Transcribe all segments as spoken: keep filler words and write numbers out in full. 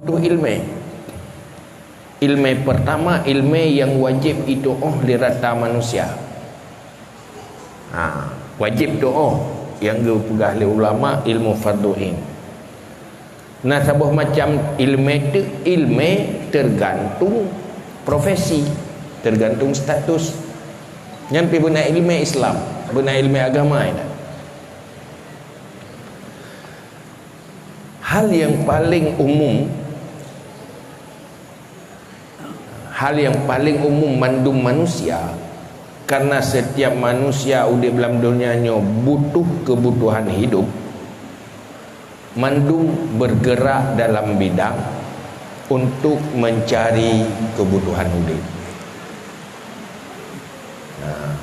Tuh ilmè. Ilmè pertama, ilmè nyang wajéb itu'oh lé rata manusia. Ha, wajéb tu'oh, nyang geupeugah lé ulama ilmu fardhu ain. Na saboh macam ilmè teuk, ilmè teugantung profesi, teugantung status. Nyan pi beuna ilmè Islam, beuna ilmè agama nyan. Hal nyang paleng umum, hal nyang paleng umum mandum manusia, karena setiap manusia udép lam donya nyoe butuh kebutuhan hidup, mandum bergerak dalam bidang untuk mencari kebutuhan udép. Nah,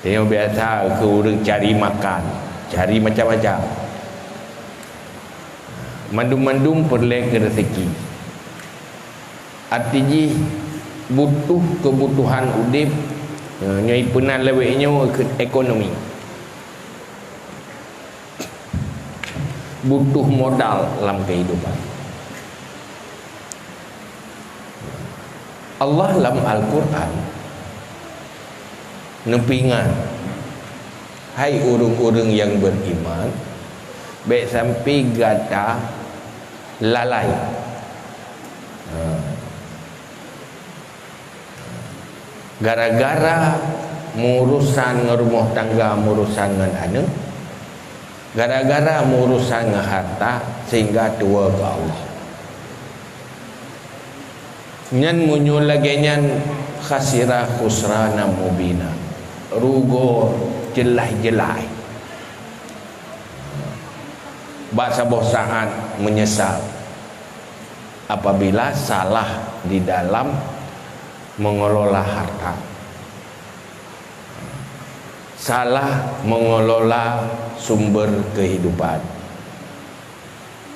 Tanyoe biasa keu ureuëng cari makan, cari macam-macam. Mandum-mandum peureulée keu rezeki. Arti jih butuh keubutuhan udeb, eh, nyoe peunan lawét nyoe keu ekonomi. Butuh modal lam kehidupan. Allah lam Al-Quran neupeuingat, "Hai ureuëng-ureuëng nyang beriman, bék sampai gata lalai." Ha. Gara-gara meurusan ngon rumoh tangga, meurusan ngon aneuëk, gara-gara meurusan ngon harta, sehingga tuwoe keu Allah. Nyan meunyoe lagée nyan, khasira khusrana mubina, rugoe jeulaih-jeulaih. Bak saboh saát meunyeusal apabila salah di dalam mengelola harta, salah mengelola sumber kehidupan.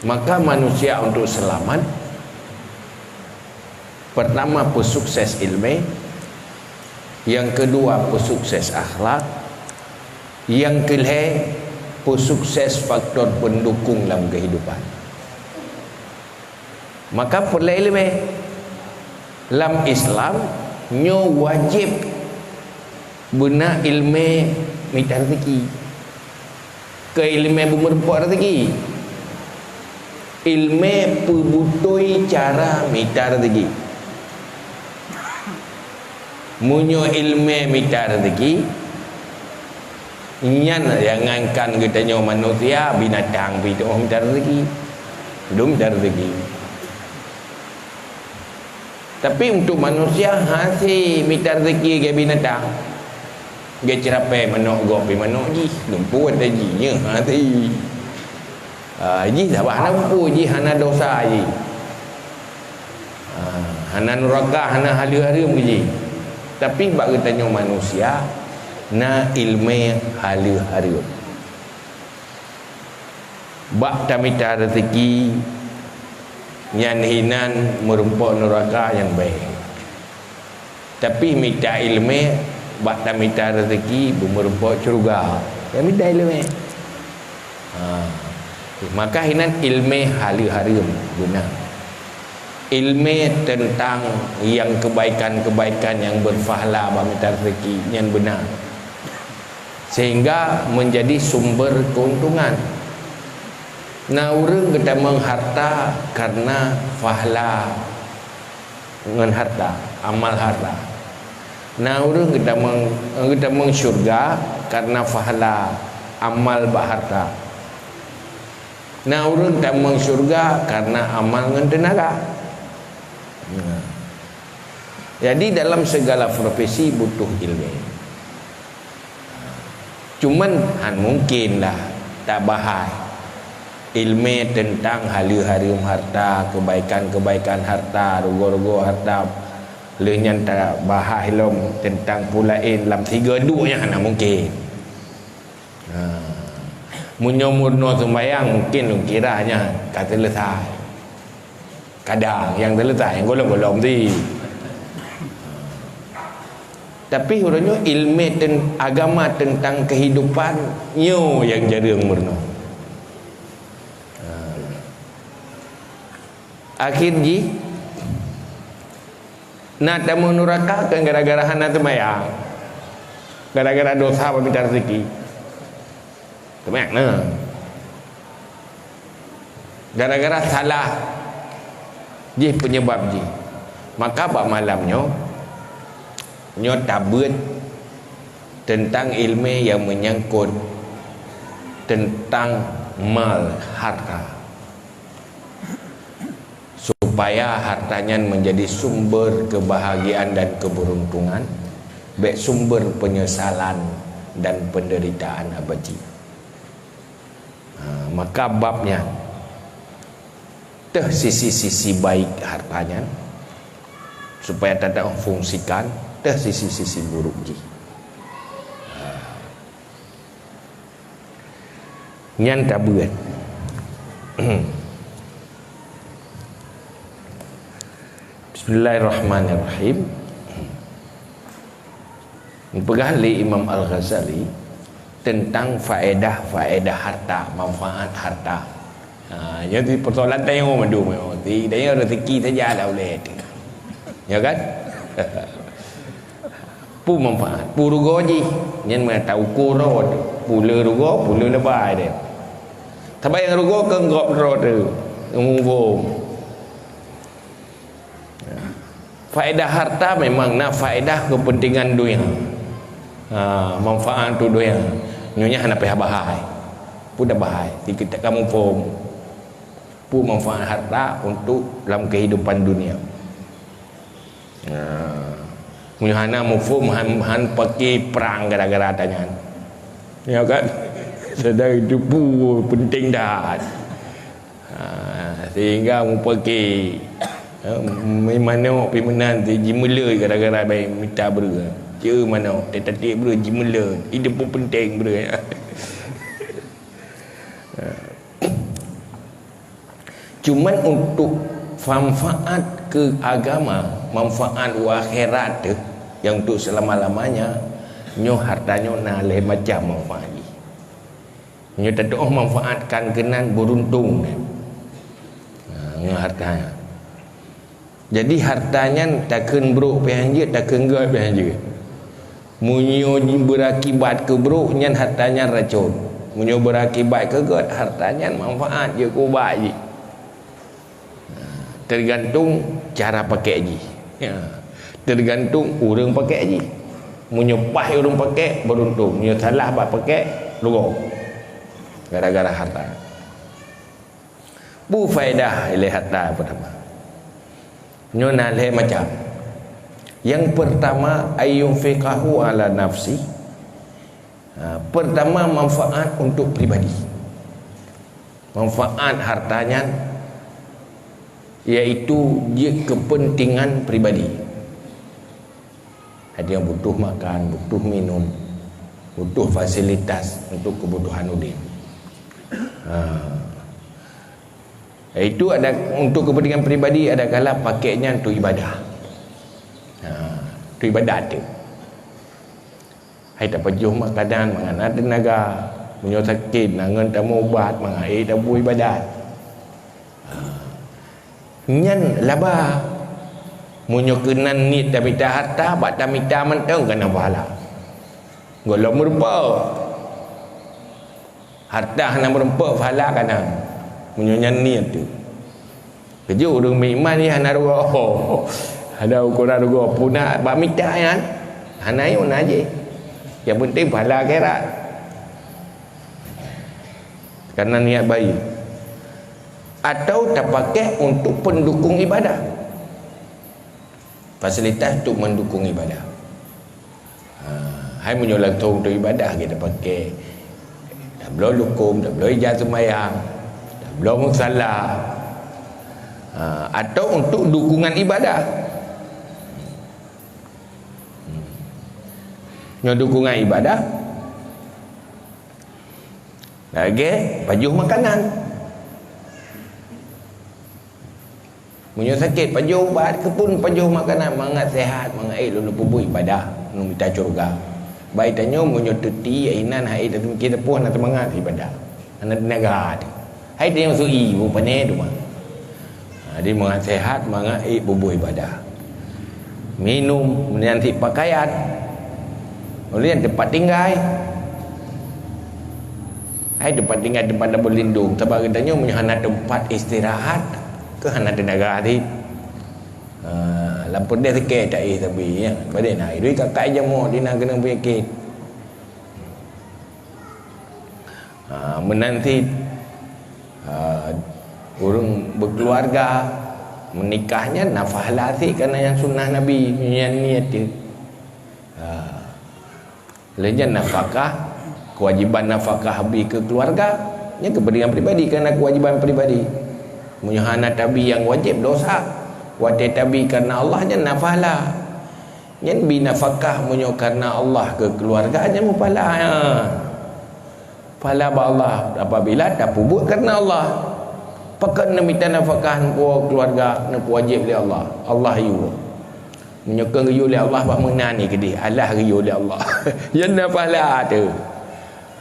Maka manusia untuk selamat, pertama pesukses ilmu, yang kedua pesukses akhlak, yang kelhée pesukses faktor pendukung dalam kehidupan. Maka peureulée iéleumé. Lam Islam, nyoe wajéb beuna iéleumé mita rezeki. Keu iéleumé beumeureumpok rezeki. Iéleumé peubutôi cara mita rezeki. Meunyoe iéleumé mita rezeki, nyan jangankan geutanyoe manusia, binatang pih teuh mita rezeki. Dum mita rezeki. Tapi untuk manusia, hase mita rezeki lagée binatang. Lagée ceurapée manok gob pih manok jih, lumpuet lé jih, nyoe hase. Ah, jih saban hana peue, jih hana dosa jih. Ah, hana nuraka, hana haleuh-hareuem jih. Tapi bak geutanyoe manusia, na iéleumé haleuh-hareuem. Bak tamita rezeki, nyan hinan meurumpok nuraka nyan bèe. Tapi mita iéleumé, bak tamita rezeki beumeureumpok syeuruga. Nyan mita iéleumé. Ha. Maka hinan iéleumé haleuh-hareuem beuna. Iéleumé teuntang nyang keubaikan-keubaikan nyang beurpahala bak mita rezeki nyan beuna. Sehingga menjadi sumber keuntungan. Na ureuëng geutamong harta kareuna pahala ngon harta, amal harta. Na ureuëng geutamong, geutamong syeuruga kareuna pahala amal bak harta. Na ureuëng tamong syeuruga kareuna amal ngon teunaga. Nah. Jadi, dalam segala profesi butuh iéleumé. Cuman, han mungkin lah tabahai iéleumé teuntang haleuh-hareuem harta, keubaikan-keubaikan harta, rugoe-rugoe harta. Lheueh nyan tabahai lom teuntang peue laén lam sigoe duek nyan, hana mungkin. Ha. Meunyoe meurunoe seumbahyang, mungkin lôn kira nyan ka seuleusai. Kadang nyang seuleusai, nyang gohlom-gohlom ti. Tapi uroe nyoe iéleumé ten-, agama teuntang keuhidupan nyoe nyang jareueng meurunoe. Ha. Akhé jih, na tamong nuraka kan gara-gara hana seumayang. Gara-gara dosa bak mita raseuki. Seumayang na. Gara-gara salah jih penyebab jih. Maka bak malam nyoe, nyoe tabeuet teuntang iéleumé nyang meunyangkot teuntang mal, harta. Supaya harta nyan menjadi sumber kebahagiaan dan keberuntungan, bék sumber penyesalan dan penderitaan abadi. Ha, maka bab nyan, teuh sisi-sisi baik harta nyan, supaya tata fungsikan, teuh sisi-sisi buruk jih. Nyan tabeuet. Bismillahirrahmanirrahim. Dipeugah lé Imam Al-Ghazali teuntang faedah-faedah harta, manfaat harta. Ha, jadi persoalan tanyoe mandum nyoe. Di tanyoe rezeki saja dah boleh. Ya kan? Peue manfaat? Peue rugoe jih? Nyan meunan tauko rot. Peue le rugoe, peue le leubeh deh. Sabab nyang rugoe keu gob rot tu. Ilmu huköm. Faedah harta memang na faedah kepentingan dunia. Ha, manfaat untuk dunia. Nyonya hana payah bahai. Pun dah bahai. Sikit tak kamu faham. Peue manfaat harta untuk lam kehidupan dunia. Ha. Meunyoe hana muphom, han, han pake prang gara-gara tanyan. Ya kan? Sedang itu peue penting that. Ha, sehingga mupake, ha, mi manok pi meunan jimeuleuet gara-gara bai mita breueh. Cie manok, teutateuek breueh jimeuleuet. Itu pun penting breueh. Ha. Cuman untuk manfaat keu agama, manfaat u akhirat teuh, nyang untuk selama-lamanya, nyoe harta nyoe na lhée macam manfaat jih. Nyoe tatuoh manfaatkan keunan beuruntung nyan. Ha, nyoe harta nyan. Jadi harta nyan takheun brok pih hanjeuet, takheun gét pih hanjeuet. Meunyoe beurakibat keu brok, nyan harta nyan racon. Meunyoe beurakibat keu gét, harta nyan manfaat jeuet keu ubat jih. Tergantung cara pakek jih. Ya. Tergantung ureuëng pakek jih. Meunyoe paih ureuëng pakek, beuruntung. Meunyoe salah bak pakek, rugoe. Gara-gara harta. Peue faedah ilée harta peutama? Nyoe na lhée macam. Nyang peurtama, ayyunfiqahu ala nafsi. Ha, peurtama, manfaat untuk pribadi. Manfaat harta nyan yaitu jeuet keupeuntengan pribadi. Ada yang butuh makan, butuh minum, butuh fasilitas untuk kebutuhan udeb. Ha. Itu ada untuk kepentingan pribadi, ada kala pakek nyan untuk ibadah. Ha, untuk ibadah tu. Hai tapajoh makanan mangat na teunaga. Meunyoe sakét, na ngon tameuubat mangat ék tabu ibadat. Ha. Nyan laba. Meunyoe keunan niet tamita harta, bak tamita mantong kana pahala. Gohlom meurupa. Harta hana meurumpok, pahala kana. Meunyoe nyan niet tu. Keujeuet ureuëng meuiman nyan hana rugoe. Hana ukoran rugoe. Puna bak mita nyan. Hana yue na jih. Nyang penting pahala akhirat. Karena niat baik. Atau tapakai untuk pendukung ibadah. Fasilitas untuk mendukung ibadah. Ha, hai meunyoe langsung untuk ibadah kita pakai. Tabloe lukum, tabloe ija seumayang, tabloe musala. Ha, atau untuk dukungan ibadah. Hmm. Nyoe dukungan ibadah. Lagée pajoh makanan. Meunyoe sakét, pajoh ubat, keupeue pajoh makanan, mangat sehat, mangat ék lôn peubuet ibadah, lôn mita syeuruga. Bak tanyoe meunyoe teuti inan hai taseumike sapeue hana seumangat ibadah. Hana teunaga teuh. Hai tanyoe sui, bu pane teuma. Ha, Jadi, mangat sehat, mangat ék bubuih ibadah. Minum, meunyan cit pakaian. Ulèh nyan teumpat tinggai. Hai teumpat tinggai, teumpat berlindung. Sabab geutanyoe meunyoe hana teumpat istirahat, keu hana teunaga cit. Ha, lam peudeh sikét taéh sabe, ya. Padahai na, idoi kakak jamok di na keunong peunyakét. Ha, meunan cit, ha, ureueng beukeuluwarga, meunikah nyan na pahala cit, karena nyan sunnah Nabi, nyan niet teuh. Ha. Lheueh nyan nafakah, keuwajiban nafakah bi keu keuluwarga, nyan keupeuntengan pribadi, karena keuwajiban pribadi. Meunyoe hana tabi nyang wajéb, dosa. Watée tabi karena Allah, nyan na pahala. Nyan bi nafakah meunyoe karena Allah keu keuluwarga, nyan meupahala. Pahala bak Allah apabila tapeubuet karena Allah. Pakon neumita nafakah keu keuluwarga, neupeuwajéb lé Allah. Allah yue. Meunyoe kon geuyue lé Allah, bah meunan ni keudeh, alah geuyue lé Allah. Nyan na pahala teuh.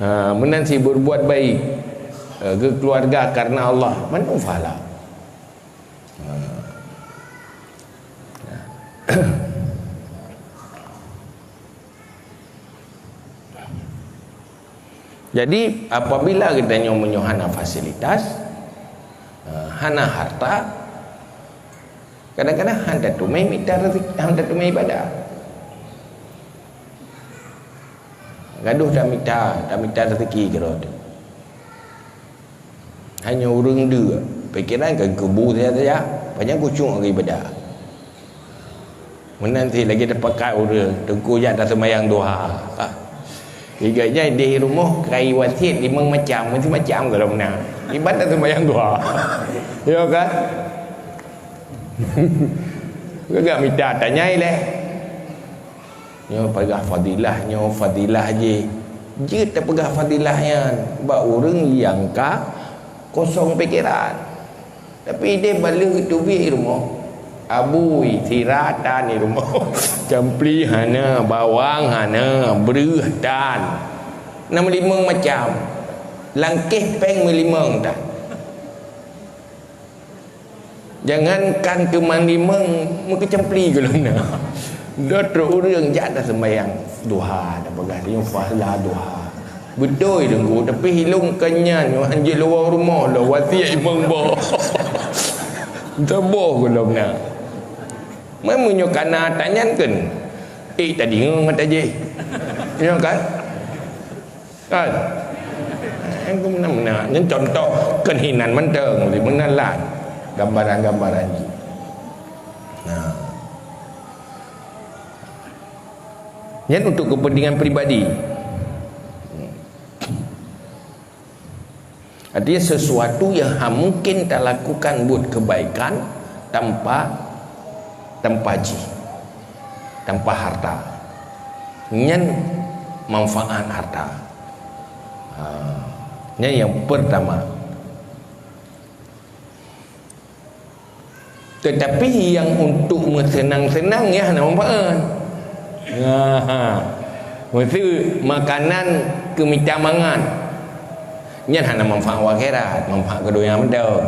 Ha, meunan cit berbuat baik, eh, keu keuluwarga karena Allah, mandum pahala. Ha. Jadi, apabila geutanyoe meunyoe hana fasilitas, eh, hana harta, kadang-kadang hana teumé mita rezeki, hana teumé ibadah. Gadoh tamita, tamita rezeki keudroe teuh. Hanya ureueng deuk, pikiran ka keubu saja-saja, pajan khusyuk lagi ibadah. Meunan cit lagi teupakat ureueng, teungku jak taseumayang duha. Iga jai di rumoh kai wasiet limong macam, macam-macam kalau meunan. Iban taseumayang duha. Ya kan? Gagak mita tanyai leh. Nyoe peugah fadilah, nyoe fadilah jih. Jeuet tapeugah fadilah nyan bak ureueng nyang ka kosong pikeran. Tapi ideh baleue geuteubiet i rumoh. Abui, sira tan i rumoh. Campli hana, bawang hana, breueh tan. Na meulimong macam. Langkeh péng meulimong tan. Jangankan keu meulimong, meukeucampli gohlom na. Dua trok ureueng jak dah sembahyang duha, dah peugah nyoe pahala duha. Beutôi teungku, tapi ilong kan nyan, nyoe hanjeuet luwa rumoh, lôn wasiet limong boh. Saboh gohlom na. Meunyoe kana tanyan kan, eh, tadi ngon mata jih. Nyoe kan? Kan? Eh, meunan-meunan. Nyan contoh keuhinan mantong, meunan lah. Gambaran-gambaran jih. Nah. Nyan untuk kepentingan pribadi. Artinya, sesuatu yang ha mungkin talakukan buet kebaikan tanpa, tanpa jih, tanpa harta. Nyan manfaat harta. Ha, nyan yang pertama. Tetapi yang untuk meuseunang-seunang, nyan hana manfaat. Ha, ha. Maksud makanan keu mita mangat, nyan hana manfaat u akhirat, manfaat keu donya mantong.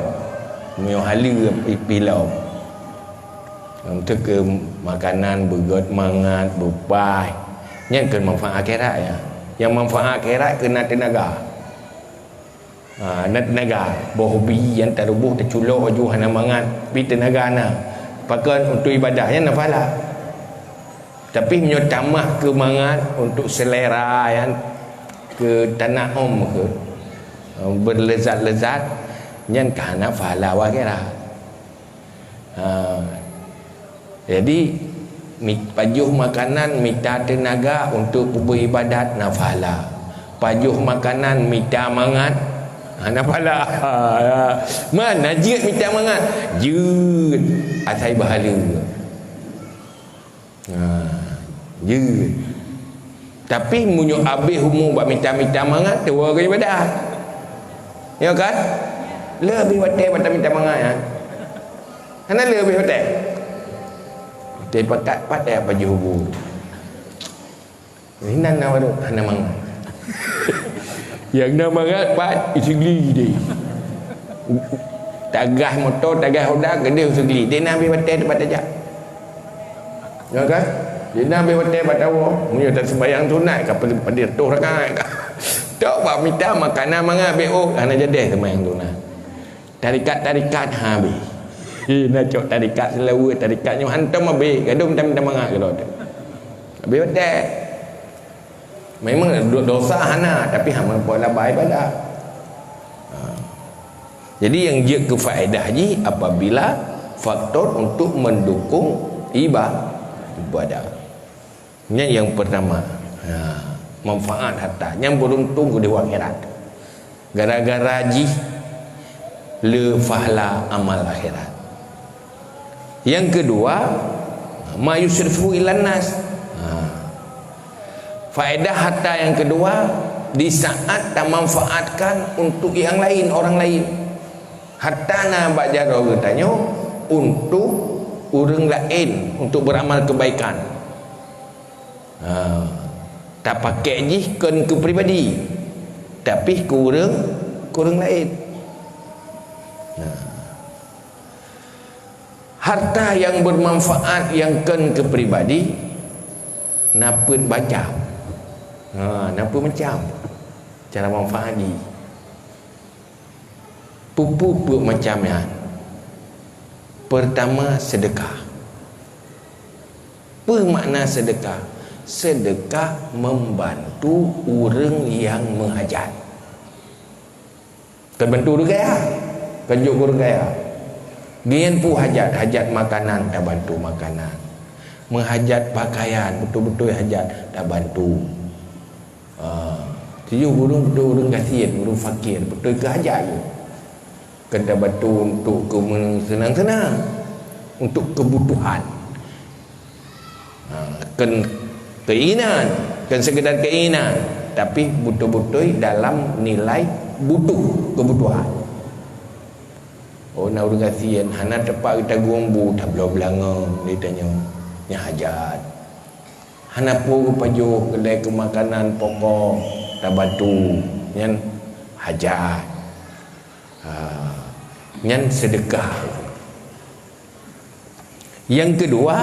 Meunyoe haleue pi-, pih lom. Untuk keu makanan beugöt mangat, beupaih, nyan keu manfaat akhirat ya. Yang manfaat akhirat keu na teunaga. Ha, na teunaga. Boh bi nyang taruboh, taculok laju hana mangat, pi teunaga na. Pakon untuk ibadah, nyan na pahala. Tapi meunyoe tamah keu mangat untuk selera nyan, keu tanaum keu, eh, berlezat-lezat, nyan ka hana pahala u akhirat. Ha. Jadi, mi-, pajoh makanan mita teunaga untuk peubuet ibadat, na pahala. Pajoh makanan mita mangat, ha, na pahala. Mana jeuet mita mangat? Jeuet. Asai pahala. Ha, jeuet. Tapi meunyoe abéh umu bak mita-mita mangat, tuwoe keu ibadat. Ya kan? Leubeh watèe bak mita mangat, ya. Hana leubeh watèe. Watèe pakat, pakat pajoh umu. Inan na baru hana mangat. Nyang na mangat pat isigli deh. Tagah moto, tagah Honda, keudeh u Sigli. Di na habéh watèe teumpat tajak. Ya kan? Di na habéh watèe bak tawoe. Meunyoe taseumbahyang sunat, ka pada toh rakaat ka. Tok bak mita makanan mangat B O, hana jadi seumbahyang sunat. Tarikat-tarikat habéh. Hei, na cok tarikat seulaweuet, tarikat nyoe hantom habéh. Gadoh mita-mita mangat keudroe teuh. Habéh watèe. Memang do-, dosa hana, tapi hana pula ba ibadah. Ha. Jadi, nyang jeuet keu faedah jih apabila faktor untuk mendukung iba-, ibadah. Nyan nyang pertama. Ha, manfaat harta. Nyan beuruntung keudeh akhirat. Gara-gara jih le pahala amal akhirat. Nyang keudua, ma yusrifu ilan nas. Ha. Faedah harta nyang keudua, di saat tamanfaatkan untuk nyang laén, orang laén. Harta na bak jaroe geutanyoe untuk ureuëng laén, untuk beramal kebaikan. Ha, tapakék jih kon keu pribadi, tapi keu ureuëng, keu ureuëng laén. Ha. Harta nyang bermanfaat nyang kon keu pribadi na peuet macam. Ha, na peuet macam cara manfaat jih. Peue-peue peuet macam nyan? Pertama, seudeukah. Peue makna seudeukah? Seudeukah membantu ureuëng nyang meuhajat. Tabantu ureuëng kaya, kan jok keu ureuëng kaya. Geuhnyan peue hajat, hajat makanan, tabantu makanan. Meuhajat pakaian, beutôi-beutôi hajat, tabantu. Ha, tujoh ureuëng, beutôi ureuëng gasien, ureuëng fakir, beutôi keu hajat jih. Kan tabantu untuk keu meuseunang-seunang, untuk kebutuhan. Ha, kon keinginan, kon sekedar keinginan, tapi beutôi-beutôi dalam nilai butuh, kebutuhan. Oh, na ureuëng gasien, hana teumpat geutagong bu, tabloe beulangong, ditanyoe, nyan hajat. Hana peue geupajoh keudai keu makanan pokok, tabantu, nyan hajat. Ha, nyan seudeukah. Nyang keudua,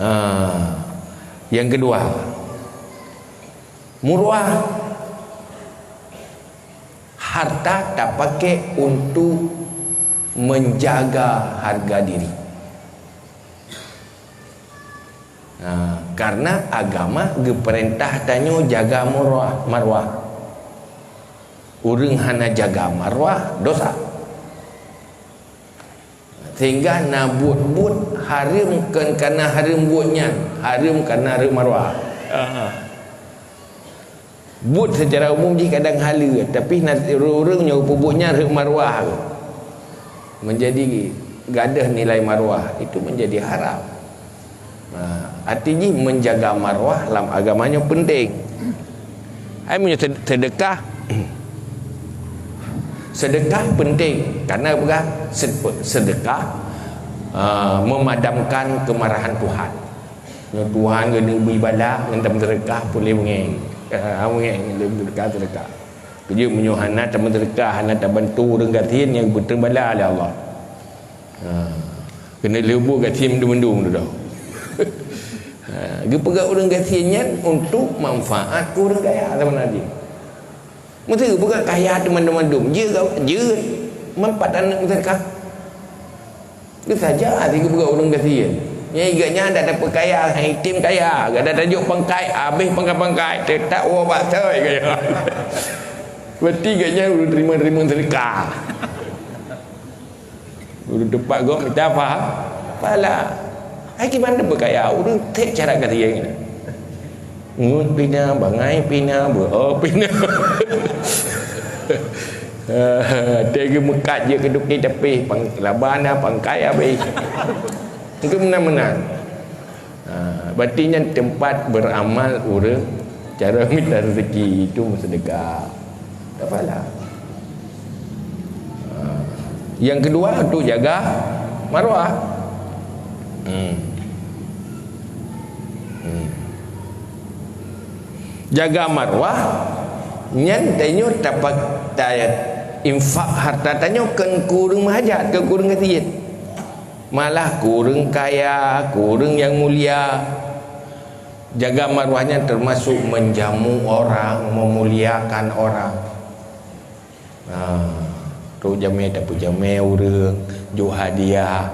ha, nyang keudua, murwah. Harta tapakék untuk menjaga harga diri. Ha, karena agama geupeurintah tanyoe jaga murwah, marwah. Ureuëng hana jaga marwah, dosa. Sehingga na buet-buet hareuem kon kana hareuem buet nyan, hareuem kana hareuem marwah. Aha. Buet secara umum jih kadang haleue, tapi na ureuëng-ureuëng nyang peubuet nyan rhot marwah, menjadi gadôh nilai marwah, itu menjadi haram. Nah, arti jih menjaga marwah lam agama nyoe penting. Hai meunyoe sed-, sedekah, sedekah penting karena apa? Sed-, sedekah, ah, memadamkan kemarahan Tuhan. Nyoe Tuhan keuneuk bri bala ngon tameuseudeukah, peureulée beungéh. Ha, beungéh ngon tameuseudeukah, seudeukah. Keujeuet meunyoe hana tameuseudeukah, hana tabantu ureuëng gasien, nyan geupeutrön bala lé Allah. Ha, keuneuk lheueh buet gasien mandum-mandum dudoe. Ha, geupeugah ureuëng gasien nyan untuk manfaat keu ureuëng kaya sabeuna jih. Meuseudeukah kaya teuma mandum-mandum, jeuet, jeuet manfaat aneuëk meuseudeukah. Itu saja hati geupeugah ureuëng gasien. Nyang igat nyan dak dapeuet kaya, hai item kaya, gata tajok pangkai, habéh pangkai-pangkai, teutap woe bak soi kaya. Berarti gata nyan ureuëng terima-terima sedekah. Ureuëng teumpat gob mita paha-, pahala. Hai kiban dapeuet kaya, ureuëng tek cara gasien nyan. Ngon pina, bangai pina, beuo pina. Teuh geumeukat jeuet keu duki tapi pang-, laba na pangkai habéh. Itu meunan-meunan. Ha, berarti nyan teumpat beramal ureuëng cara mita rezeki itu meuseudeukah. Dapat pahala. Ha. Yang kedua, untuk jaga maruah. Hmm. Hmm. Jaga maruah, nyan tanyoe tapak-, ta-, Infak harta tanyoe kon keu ureuëng meuhajat, kon keu ureuëng gasien. Malah keu ureuëng kaya, keu ureuëng nyang mulia. Jaga marwah nyan teumasuk menjamu orang, memuliakan orang. Ha, trok jamé tapeujamé ureuëng, jok hadiah.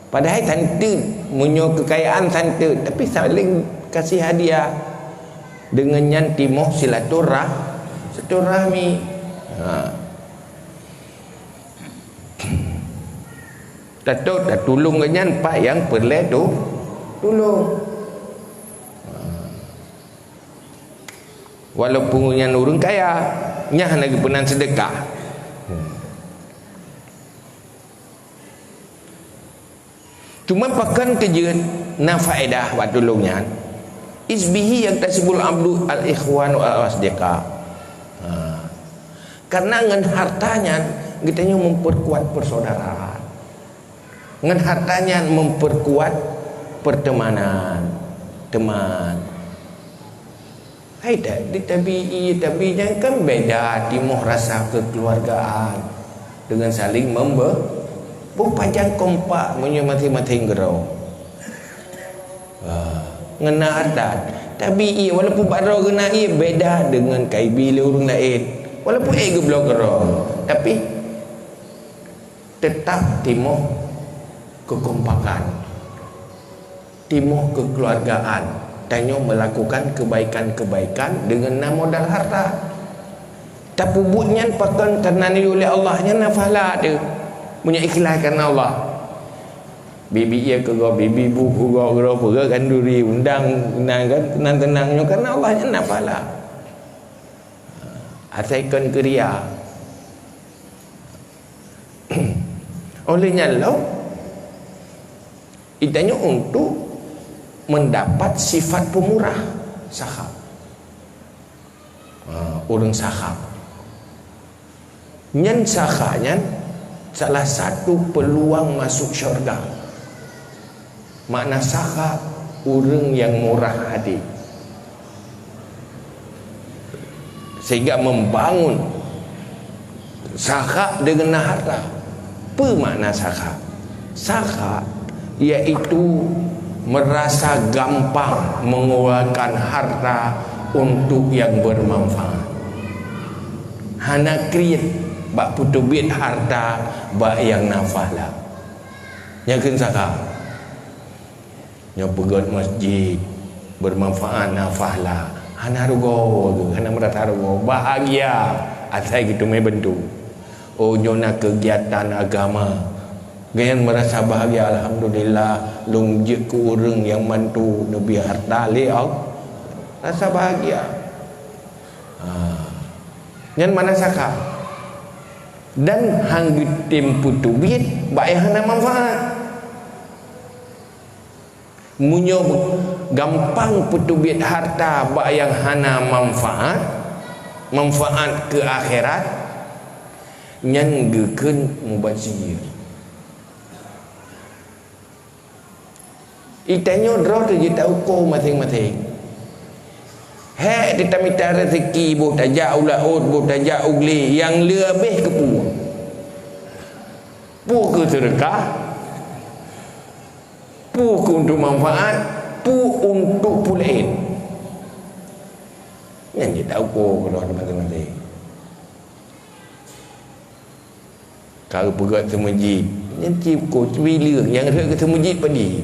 Padahai santeut, meunyoe keukayaan santeut, tapi saléng kasih hadiah. Deungon nyan timoh silaturah-, silaturahmi. Ha. Tatô tatulông geuh nyan pat nyang peureulée tu tulông. Walaupun nyan ureuëng kaya, nyan hana geupeunan seudeukah. Cuma pakon keujeuet na faedah bak tulông nyan, "Is bihi yaktasibul abdu al-ikhwan wal asdiqa." Ha. Karena ngon harta nyan geutanyoe memperkuat persaudaraan. Ngon harta nyan memperkuat pertemanan, teman. Hai dak, di tabi'i, tabi'i nyan kan beda timoh rasa kekeluargaan dengan saling membe-, boh pajan kompak meunyoe maséng-maséng keudroe. Ha, ngon na harta. Tabi'i, walaupun bak droe geuh na ié, beda dengan kaibi lé ureuëng laén. Walaupun ék geubloe keudroe, tapi tetap timoh kekompakan, timoh kekeluargaan. Tanyoe melakukan kebaikan-kebaikan dengan na modal harta. Tapeubuet nyan pakon karena niyok lé Allah, nyan na pahala teuh. Meunyoe ikhlas karena Allah. Bibi ié keu gob, bibi bu keu gob, keudroe peugöt khanduri, undang nan kan, teunang-teunang nyoe karena Allah, nyan na pahala. Asai kon keu ria. Oleh nyan lom, geutanyoe untuk mendapat sifat pemurah, sakha. Ha, ureuëng sakha. Nyan sakha nyan salah satu peluang masuk syurga. Makna sakha, ureuëng nyang murah hati. Sehingga membangun sakha dengan harta. Peue makna sakha? Sakha yaitu merasa gampang mengeluarkan harta untuk yang bermanfaat. Hana kriet bak peuteubiet harta bak nyang na pahala. Nyan kheun sakha. Nyoe peugöt masjid, bermanfaat, na pahala. Hana rugoe geuh, hana meurasa rugoe. Bahagia asai geuteumé bantu. Oh, nyoe na kegiatan agama. Gobnyan meurasa bahagia, "Alhamdulillah, lôn jeuet keu ureuëng nyang bantu neubri harta lé Allah." Rasa bahagia. Ha. Nyan makna sakha. Dan han geutem peuteubiet bak nyang hana manfaat. Meunyoe gampang peuteubiet harta bak nyang hana manfaat, manfaat keu akhirat, nyan geukheun mubazir. Geutanyoe droe teuh jitauko maséng-maséng. Hék teutamita rezeki, boh tajak u laôt, boh tajak u glé, nyang le abéh keu peue? Peue keu seudeukah? Peue keu untuk manfaat, peue untuk peue laén. Nyan jitauko keudroe maséng-maséng. Ka geupeugöt seumeujid, nyan cit ko, tapi leueng nyang rhot keu seumeujid padum?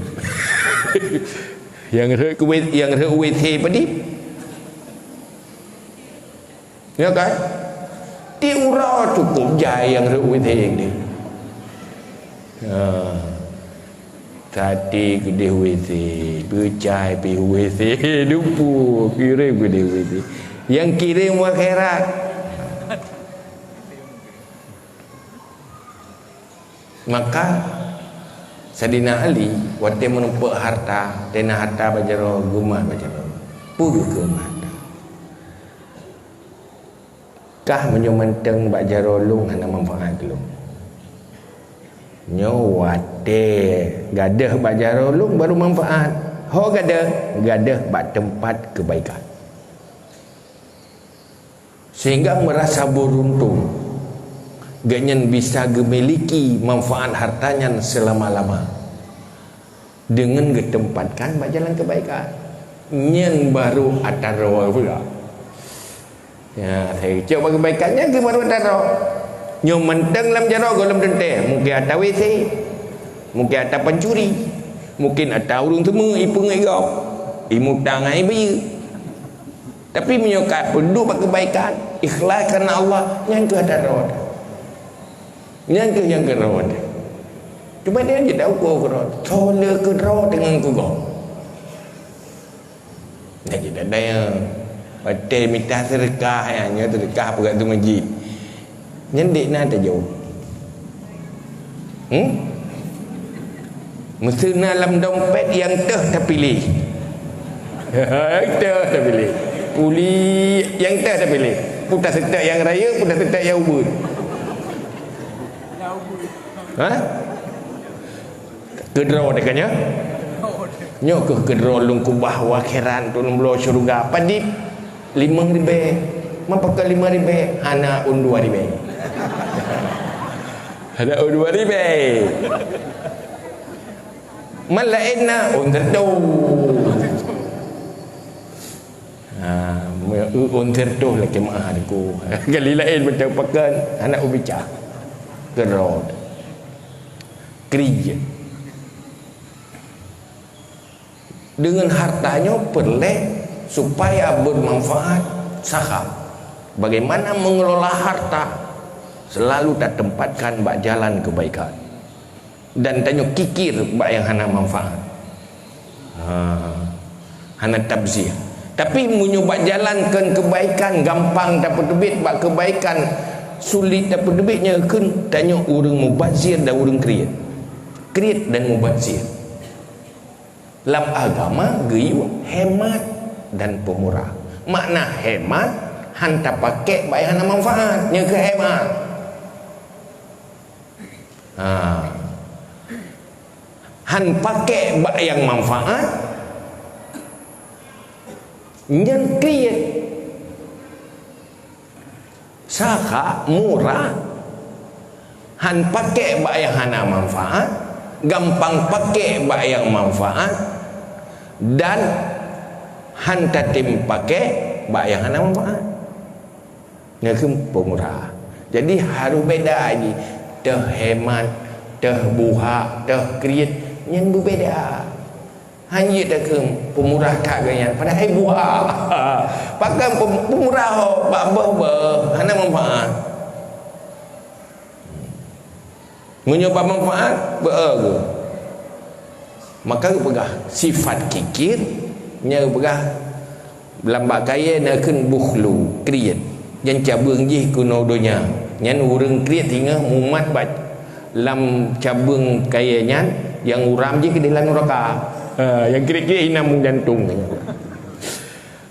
Nyang rhot keu W-, nyang rhot W C padum? Ya kan? Tiep uroe cukôp jai nyang rhot W C nyan. Ha. Saté keudeh W C, peucai pih W C, dupu kirém keudeh W C. Nyang kirém u akhirat. Maka Saidina Ali watée meuneupok harta, tena harta bak jaroe, geumat bak jaroe. Peue geukheun harta? Kah meunyoe mantong bak jaroe lôn hana manfaat keu lôn. Nyoe watée gadôh bak jaroe lôn baru manfaat. Ho gadôh, gadôh bak teumpat keubaikan. Sehingga meurasa beuruntung. Gobnyan bisa geumiliki manfaat harta nyan seulama-lama deungon geuteumpatkan bak jalan keubaikan. Nyan barô atra droe pula. Ya, saya cok bak keubaikan nyan keuh barô atra droe. Nyoe mantong lam jaroe gohlom teuntèe, mungken atra WC, mungken atra pancuri, mungken atra ureueng teumé ipeungét gob, imutang ai bayeue. Tapi meunyoe ka peuduek bak keubaikan, ikhlas karena Allah, nyan keuh atra droe. Nyan keuh nyang keudroe. Cuma dia je tahu ko keudroe. Soe le keudroe deungon keu gob. Nyan je dada nyan. Watèe mita seudeukah nyan, nyoe seudeukah peugah tu masjid. Nyan dek na tajaweueb. Hmm? Meuseue na lam dompet nyang teuh tapiléh. Nyang teuh tapiléh. Puli nyang teuh tapiléh. Peue taseutôt nyang rayeuk, peue taseutôt nyang ubeut. Ha? Keudroe teuh ka nyoe? Nyoe keuh keudroe lôn keubah u akhirat, lôn bloe syeuruga. Padit? Limong ribèe. Man pakon limong ribèe? Hana ôn dua ribèe. Hana ôn dua ribèe. Man laén na ôn siratoh. Ha, ôn siratoh lakèe meu'ah Teungku. Kali laén macam pakon, hana ubicah. Keudroe. Kriet. Deungon harta nyoe peureulèe supaya beumanfaat, sakha. Bagaimana mengelola harta? Selalu tateumpatkan bak jalan keubaikan. Dan tanyoe kikir bak nyang hana manfaat. Ha, hana tabzir. Tapi meunyoe bak jalan keu keubaikan, gampang tapeuteubiet, bak keubaikan sulit tapeuteubiet, nyan kheun tanyoe ureueng mubazir dan ureueng kriet. Kriet dan mubazir. Lam agama geuyue hemat dan peumurah. Makna hemat, han tapakék bak nyang hana manfaat, nyan keuh hemat. Ha. Han pakék bak nyang manfaat, nyan kriet. Sakha, murah, han pakék bak nyang hana manfaat, gampang pakék bak nyang manfaat, dan han tatem pakék bak nyang hana manfaat. Nyan keuh peumurah. Jadi harôh beda jih, teuh hemat, teuh buhak, teuh kriet, nyan beubeda. Hana jeuet takheun peumurah that geuh nyan, padahai buhak. Pakon pem-, peumurah ho, bak beuh-beuh, hana manfaat. Meunyoe bak manfaat, beu-e geuh. Maka geupeugah sifat kikir, nyan geupeugah lam bak kayèe na kheun bukhlu, kriet. Nyan cabeueng jih keunoe donya. Nyan ureueng kriet singoh mumat bak lam cabeueng kayèe nyan, nyang uram jih keudeh lam nuraka. Ha, nyang kriet-kriet hina meujantung.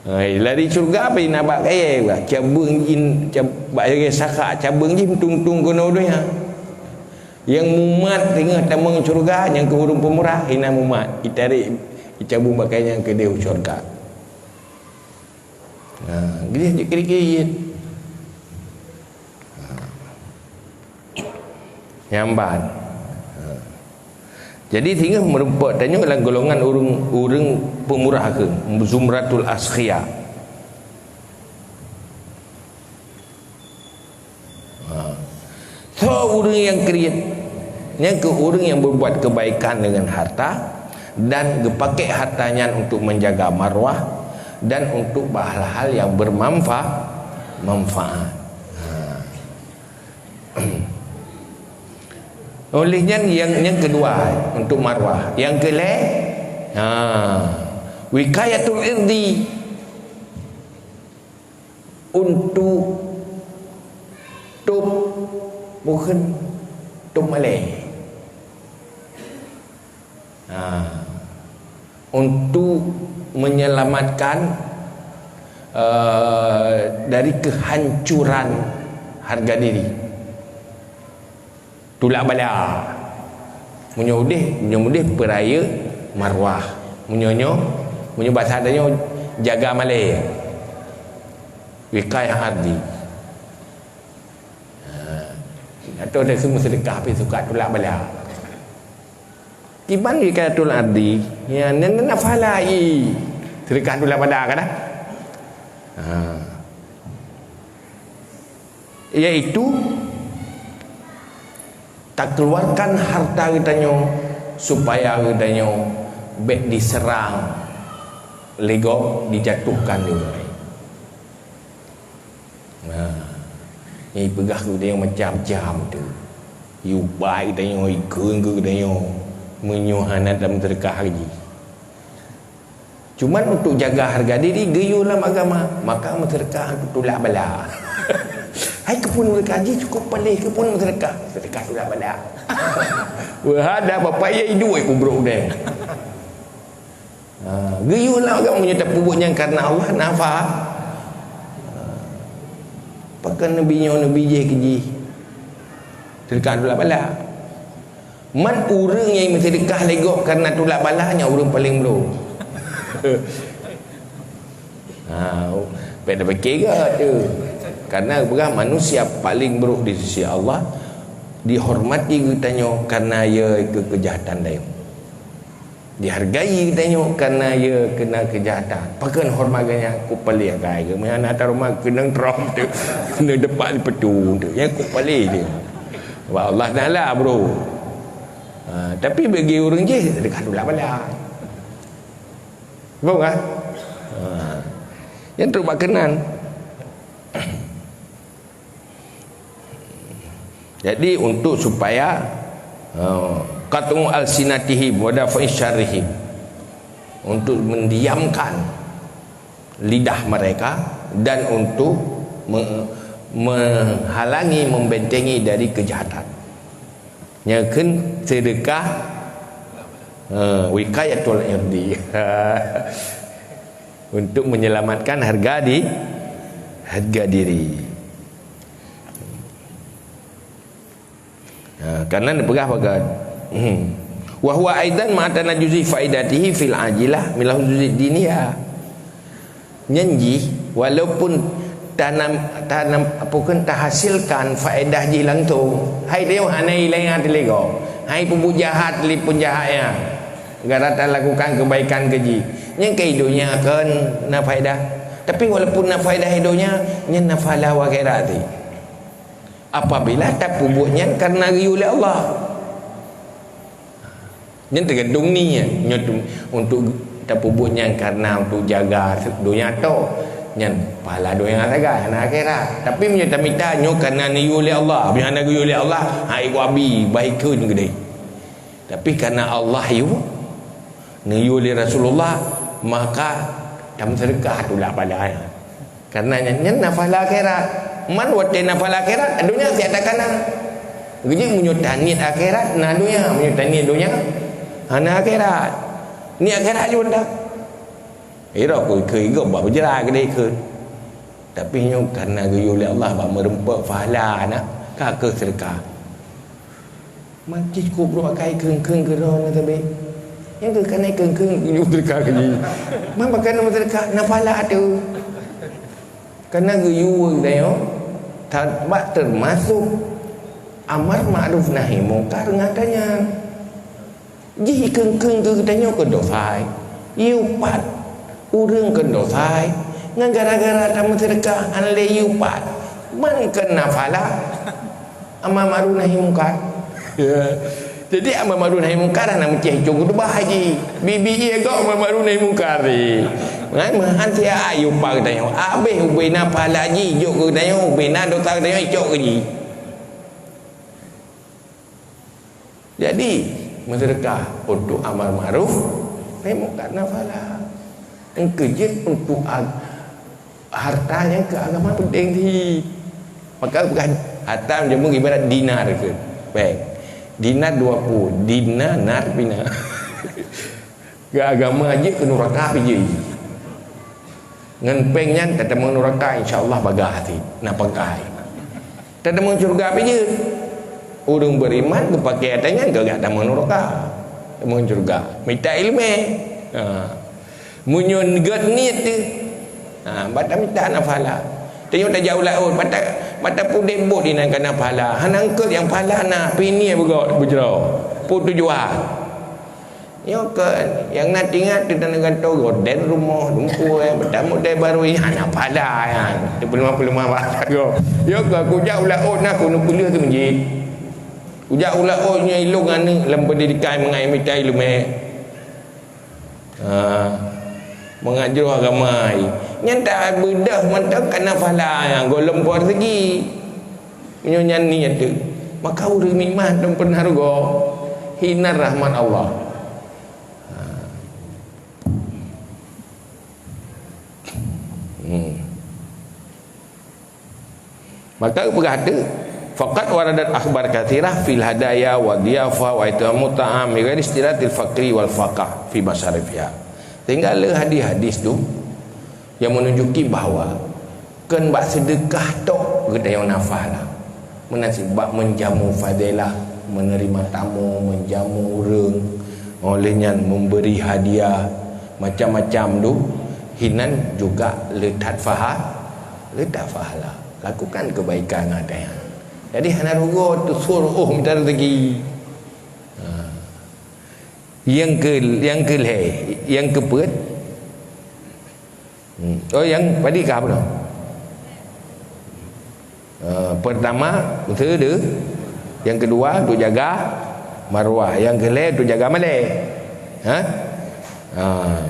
Hai, lari syeuruga pih na bak kayèe bah. Cabeueng jih, cab-, bak lagèe sakha, cabeueng jih meutung-tung keunoe donya. Nyang mumat singoh tamong syeuruga, nyan keuh ureueng peumurah, hina mumat. Itarek, icabeueng bak kayèe nyan keudeh u syeuruga. Ha, geujak jikir-kir. Ha. Nyang ban. Ha. Jadi, singoh meurumpok tanyoe lam golongan ureueng, ureueng peumurah kheun, zumratul askhiya. Ha. Soe ureueng nyang kriet? Nyan keuh ureueng nyang beubuat keubaikan deungon harta dan geupakék harta nyan untuk menjaga marwah dan untuk hal-hal nyang bermanfa-, manfaat. Ha. Oleh nyan, nyang, nyang keudua, untuk marwah. Nyang keulhèe, ha, wikayatul irdi. Untuk tôb, bukon tôb malèe. Ha. Untuk menyelamatkan, eh, dari kehancuran harga diri. Tulak bala. Meunyoe udeh, meunyoe udeh peurayeuk marwah. Meunyoe nyoe, meunyoe basa tanyoe jaga malèe. Wikayah ardi. Ha. Atau dia semua sedekah pi sukat tulak bala. Kiban zakatul ardi, ya, nan, nan nafala i. Sedekah tulak bala kan? Ha. Yaitu, takeluarkan harta geutanyoe supaya geutanyoe bék diserang lé gob, dijatuhkan lé ureuëng laén. Nah, nyan peugah geutanyoe macam-macam tu. Yue bai geutanyoe, ikheun keu geutanyoe, meunyoe hana tameuseudekah lagi. Cuman untuk jaga harga diri, geuyue lam agama, maka meuseudeukah untuk tulak bala. Hai keupeue meuseudeukah jih cukup paléh, keupeue meuseudeukah, seudeukah tulak bala. Wah, ada bapak ya iduek kubrok deh. Ha, geuyue lam agama meunyoe tapeubuet nyan karena Allah, nafah. Ha, pakon neubi nyoe neubi jih keu jih. Seudeukah tulak bala. Man ureuëng nyang meuseudeukah lé gob karena tulak bala nyan ureuëng paleng brok. Ha, payah tapike geuh tu. Karena peugah manusia paleng brok di sisi Allah, dihormati geutanyoe karena ya keu keujahatan dayong. Dihargai geutanyoe karena ya keu na keujahatan. Pakon hormat geuhnyan, kok paléh akai geuh. Meuhana taroma keunong trom tu. Keunong depak di petu tu. Nyan kok paléh dia. Sebab Allah Taala, bro. Ha, tapi bagi ureuëng jih, dekat tulak bala. Faham kan? Ha. Yang tu bak keunan. Jadi, untuk supaya, ha, qat'u alsinatihim wa daf'i syarrihim. Untuk mendiamkan lidah mereka dan untuk me-, menghalangi, membentengi dari kejahatan. Nyan kheun seudeukah, ha, wiqayatul irdi. Untuk menyelamatkan harga di-, harga diri. Ha, karena neupeugah bagat. Hmm. Wa huwa aidan ma tanajuzi faidatihi fil ajilah min lahuzuzi dunia. Nyan jih, walaupun tanam, tanam, apa kan, tahasilkan faedah jih langsung. Hai dia hana ilai hati lego. Hai peubuet jahat li pun jahat ya. Gara talakukan kebaikan ke jih. Nyan ke donya kan na faedah. Tapi walaupun na faedah donya, nyan na pahala akhirat. Apabila tapeubuet nyan karena geuyue lé Allah. Nyan teugantung ni nyan. Nyoe tu, untuk tapeubuet nyan karena untuk jaga donya tok. Nyan pahala donya sagai, hana akhirat. Tapi meunyoe tamita nyoe karena neuyue lé Allah, meunyoe hana geuyue lé Allah, hai ku abi, baik kheun keudeh. Tapi karena Allah yue, neuyue lé Rasulullah, maka tameuseudekah tulak pahala. Karena nyan, nyan na pahala akhirat. Man watée na pahala akhirat, donya siat takana. Geujih meunyoe taniet akhirat, na donya. Meunyoe taniet donya, hana akhirat. Ni akhirat jih dah. Ira ku keu igob bak bujra gede keu. Tapi nyoe karena geuyue lé Allah bak meureumpok pahala na, ka keu seudeukah. Majih kubrok akai kheun-kheun keudroe na sabe. Nyang keu kanai kheun-kheun nyoe teuka keu jih. Man bakana teuka na pahala tu. Kana geuyue dayo tabak termasuk amar ma'ruf nahi mungkar ngon tanyan. Jih kheun-kheun keu tanyoe keu dosa. Yue pat ureuëng keu dosa. Ngon gara-gara tameuseudeukah hana lé yue pat. Man keu na pahala. Amar ma'ruf nahi mungkar. Ya. Jadi amar ma'ruf nahi mungkar hana meucéh cok khutbah haji. Bibi iya gok amar ma'ruf nahi mungkar ni. Ngan meuhan sia ayub bak geutanyoe. Abéh ubena pahala ji jok keu geutanyoe, ubena dosa geutanyoe icok keu ji. Jadi, meuseudeukah untuk amar ma'ruf nahi mungkar na pahala. Engkeu jeuet untuk ag-, harta nyang keu agama penting di. Maka bukan harta jameun ibarat dinar ke. Baik. Dinar dua puluh, dinar pina. Keu agama jeuet keu nuraka pih jeuet. Ngon péng nyan tatamong nuraka insya Allah bagah até. Na pangkai. Tatamong syurga pih jeuet. Ureuëng beriman geupakée ata nyan keu gak tamong nuraka. Tamong syurga. Mita ileumé. Ha. Meunyoe gét niet teuh, ha, bak tamita na pahala. Tanyoe tajak u laôt, bak ta-, Ata pudek bot inan kana pahala. Hana eungkot nyang pahala na, pih nie beugok beujroe. Peue tujuan? Nyoe kan, nyang na tingat teuh tanah gantoe, gorden rumoh, lumpur, eh, beutamu dai barô, eh, hana pahala nyan. Teupeuleumah-peuleumah bak sagoe. Nyoe kan, kujak u laôt na, keuneuk peuleueh keu meujid. Kujak u laôt nyoe ilong aneuk lam pendidikan meungai mita ileumèe. Ha, mangat jroh agama ai. Nyan tabeudoh mantong kana pahala nyang gohlom po rezeki. Meunyoe nyan niet teuh, maka ureueng nikmat dan peunarugo hinan rahmat Allah. Ha. Hmm. Maka geupeugah teuk, "Faqad waradat akhbar katsirah fil hadaya wa dhiyafah wa it'amut ta'am bi ghairi istiratil faqri wal faqah fi masarifiha." Sehingga le hadis-hadis tu yang menunjuki bahwa kon bak seudeukah tok geutanyoe nafah lah. Meunan cit bak menjamu fadilah, menerima tamu, menjamu ureueng, oleh nyan memberi hadiah, macam-macam tu, hinan juga le that paha-, le that pahala. Lakukan kebaikan ngon ata nyan. Jadi hana rugoe tusoe oh mita rezeki. Ha. Nyang ke, nyang keulhèe, nyang keupeuet. Hmm. Oh, nyang padum kah bunoe? Ah, pertama, seudeukah. Nyang keudua, untuk jaga maruah. Nyang keulhèe, untuk jaga malèe. Ha? Ah.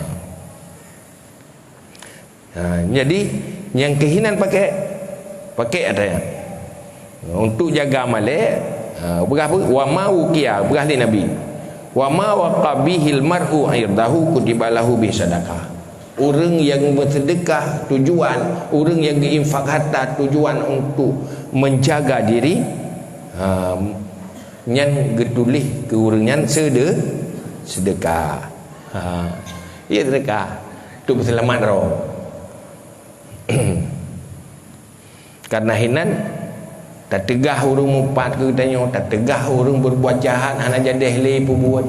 Ha, jadi, nyang keuhinan pakèk, pakèk ata nyan. Untuk jaga malèe, ha, peugah apa? Wa ma wuqiya, peugah lé Nabi. Wa ma waqa bihil mar'u irdahu kutiba lahu bih sadaqah. Ureueng nyang beuseudeukah tujuan, ureueng nyang geuinfak harta tujuan untuk menjaga diri, ha, nyan geutuléh keu ureueng nyan seude-, seudeukah. Ha, iya seudeukah. Untuk peuseulamat droe. Karena hinan, tateugah ureueng mupat keu geutanyoe, tateugah ureueng berbuat jahat hana jadeh lé peubuet.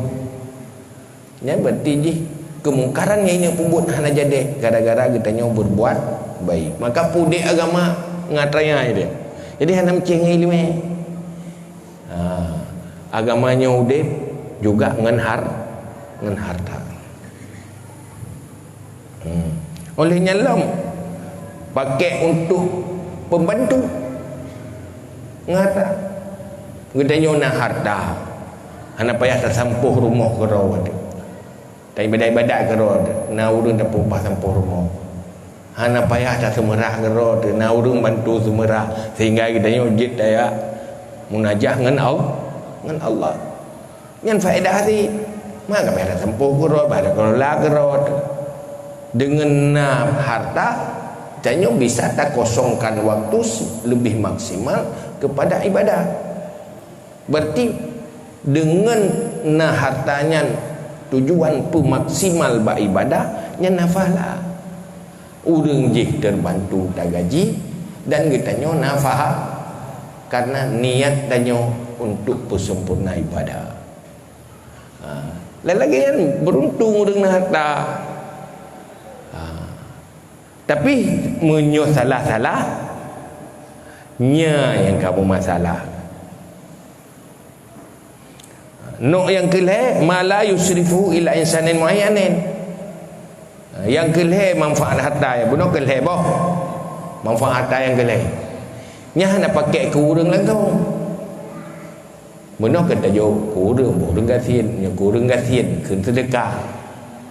Nyan berarti jih kemungkaran nyang inyak peubuet hana jadeh gara-gara geutanyoe berbuat baik. Maka pudek agama ngat raya dia. Jadi hana meucéh ngon ileumèe. Ha, agama nyoe udép juga ngon har-, ngon harta. Hmm. Oleh nyan lom, pakèk untuk pembantu ngon harta. Geutanyoe na harta, hana payah tasampôh rumoh keudroe teuh. Taibadat-ibadat keudroe teuh, na ureueng tapeupah sampôh rumoh. Hana payah taseumeurah keudroe teuh, na ureueng bantu seumeurah, sehingga geutanyoe jeuet tajak munajah ngon Al-, ngon Allah. Nyan faedah cit. Maka payah tasampôh keudroe, payah takelola keudroe teuh. Deungon na harta, tanyoe bisa takosongkan waktu lebih maksimal kepada ibadah. Berarti deungon na harta nyan tujuan peumaksimal bak ibadah, nyan na pahala. Ureueng jih terbantu tagaji dan geutanyoe na pahala karena niat tanyoe untuk peusempurna ibadah. Ha, lagèe nyan beruntung ureueng na harta. Ha. Tapi meunyoe salah-salah, nyan nyang ka meumasalah. Nok nyang keulhèe, ma la yusrifu ila insanin muayyanin. Nyang keulhèe manfaat harta, ya, bunoe keulhèe boh. Manfaat harta nyang keulhèe. Nyan hana pakèk keu ureueng langsông. Meunoe keu tajok keu ureueng, ureueng gasien, nyoe keu ureueng gasien, keu seudeukah.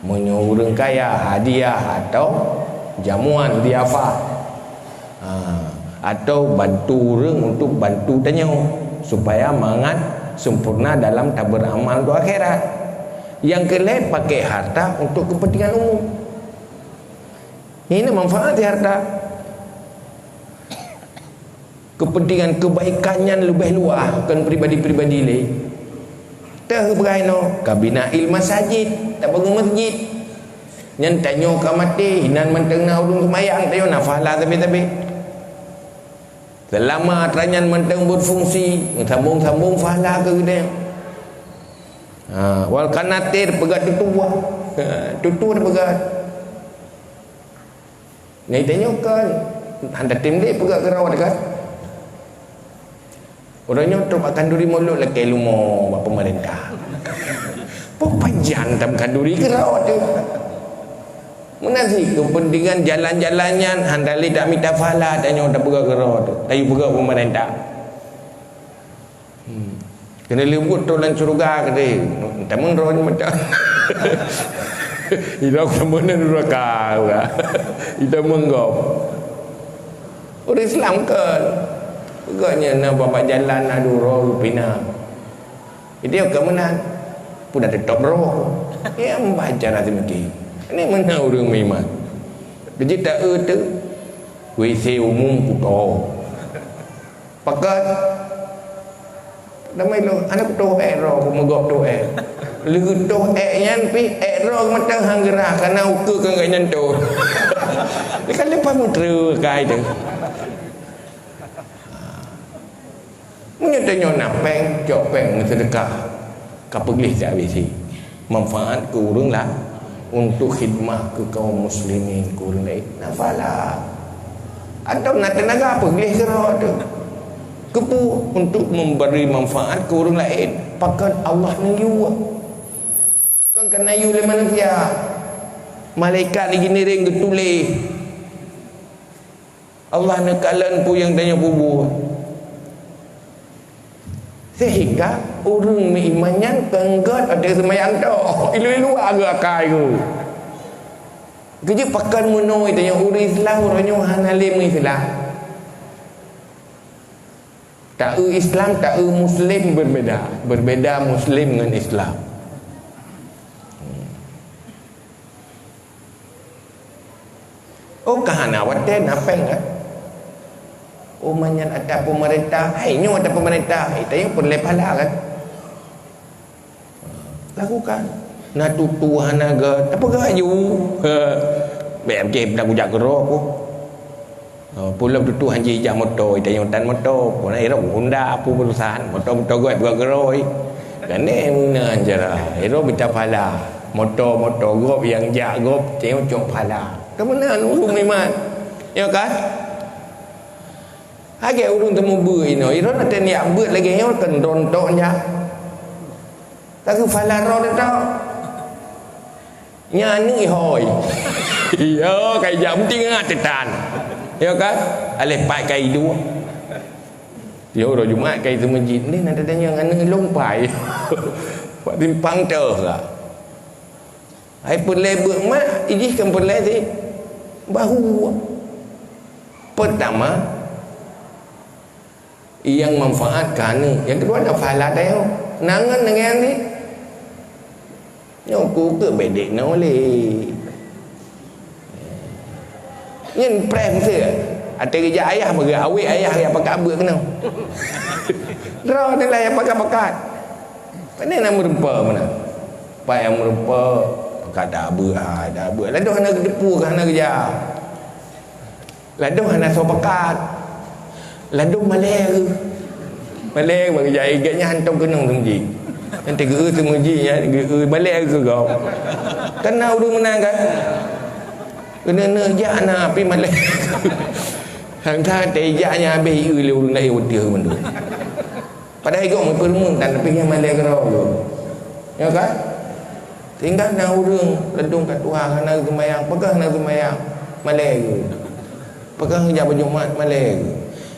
Meunyoe ureueng kaya, hadiah atau jamuan, diafah. Ha, atau bantu ureueng untuk bantu tanyoe, supaya mangat sempurna dalam taberamal untuk akhirat. Nyang keulhèe pakèk harta untuk kepentingan umum. Ini manfaat di harta. Kepentingan kebaikan nyan leubeh luah, kon pribadi-pribadi lé. Teuh beugai noe, ka bina il masajid, tabangun masjid. Nyan tanyoe ka maté, inan mantong na ureueng seumayang, tanyoe na pahala sabe-sabe. Seulama atra nyan mantong berfungsi, sambung-sambung pahala keu geutanyoe. Ha, wal qanatir peugah tutoe. Ha, tutoe peugah. Nyan tanyoe kan hana tem deh peugah keudroe kan. Uroe nyoe trok bak khanduri mulod lakée leumo bak peumeurintah. Peue pajan tam khanduri keudroe teuh. Meunan cit keupeuntengan jalan-jalan nyan hana lé tamita pahala tanyoe tapeugah keudroe teuh. Tayue peugah peumeurintah. Hmm. Keuneuk leubuet trok lam syeuruga keudeh. Tamong droe nyoe macam. Ida keumeunang nuraka. Ida meunggop. Ureuëng Islam kon. Peugah nyan na bak jalan na duro pina. Jadi ka meunan. Pun dah tetap roh. Ya membaca nanti mungkin. Ini mana ureuëng meuiman. Jadi tak e tu. W C umum kuto. Pakat. Nama lo? Anak kuto eh roh meugop tu eh. Leuh toh eh nyan pih eh roh mata hang geurah karena ukeue keu nyan toh. Dia kan lepas mutra kai tu. Meunyoe tanyoe na péng, cok péng meuseudeukah, ka peugleh siat habéh. Manfaat keu ureuëng laén, untuk khidmah keu kaum muslimin keu ureuëng laén, na pahala. Atau na teunaga peugleh keudroe teuh. Keupeue? Untuk memberi manfaat keu ureuëng laén. Pakon Allah neuyue. Kon ka neuyue lé manusia. Malaikat di giniring geutuléh. Allah neukalon peue nyang tanyoe peubuet. Sehingga ureuëng meuiman nyan kon gét ateueh seumayang tok. Ilu-ilu agak akai geuh. Keujeuet pakon meunoe tanyoe ureuëng Islam uroe nyoe hana lé meuislam. Taeu Islam, taeu Muslim berbeda. Berbeda Muslim ngon Islam. Oh, ka hana watée na péng kan? Oh, manyan ata pemerintah. Hai, nyoe ata pemerintah. Hai, tanyoe peureulée pahala kan? Lakukan. Na tutoe hana gét, tapeugah aju. Bèk mungken na kujak keudroe ku. Oh, pulom tutoe hanjeuet ijak moto, ita nyoe tan moto. Puna irok Honda, apa urusan? Moto-moto gét buat keudroe. Gane meunan cara. Irok mita pahala. Moto-moto gop nyang jak gop, tengok cok pahala. Ka meunan ureuëng iman. Ya kan? Lagée ureuëng teumeubeuet inoe, irok na teuh niat beuet lagée nyoe, keudroe tok jak. Ka geupahala droe teuh. Nyan aneuk ihôi. Iya, kai jak meuti ngat teutan. Ya kan? Aléh pat kai dua. Ya, uroe Jumat kai teumeujid. Ni na teuh nyang aneuk lôn pai. Bak simpang teuh lah. Hai peureulée beuet mak, ijih kan peureulée sih. Bahu. Pertama, nyang manfaat keu aneuk. Nyang keudua na pahala tayong. Nangon dengan ni. Nyoe ku keu bedek noleh. Nyen preh meuseue. Até geujak ayah bagi awek ayah ya pakat beuk keunoe. Droe ni lah ya pakat-pakat. Pane na meureumpok meunan. Pai nyang meureumpok, pakat dak beuk, hai dak beuk. Lalu hana geuteupeue, hana geujak. Ladôm hana soe pakat. Ladôm malée geuh. Malée bak geujak, eh, gét nyan hantom keunong teumeujik. Nanti geu teumeujik nyan, geu malée geuh gob. Kan na ureuëng meunan kan? Keuneuk jak na api malée. Hang that teuh jak nyan habéh ieu lé ureuëng laén udeuh mandum. Padahai gop meupeurumun tan, tapi nyan malée keudroe gop. Ya kan? Sehingga na ureuëng ladôm ka tuha hana seumayang, peugah hana seumayang, malée geuh. Peugah jak beujumat, malée geuh.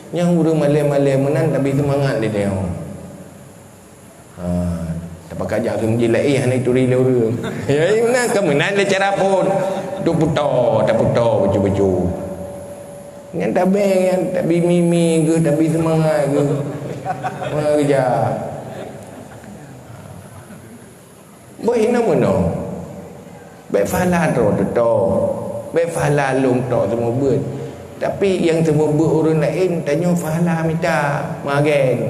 Nyang ureuëng malée-malée meunan tabi seumangat lé tanyoe. Ha, tapakat jak keu meujilat, eh, hana ituri lé ureuëng. Ya, meunan ka meunan lé cara phon. Duek peutoe, tapeutoe baju-baju. Nyan tabeng nyan, tabi mimi geuh, tabi seumangat geuh. Meunan geujak. Boh hinoe meunoe. Bék pahala droe teutoe. Bék pahala lôn tok seumeubeuet. Tapi nyang seumeubeuet ureuëng laén, tanyoe pahala mita magen.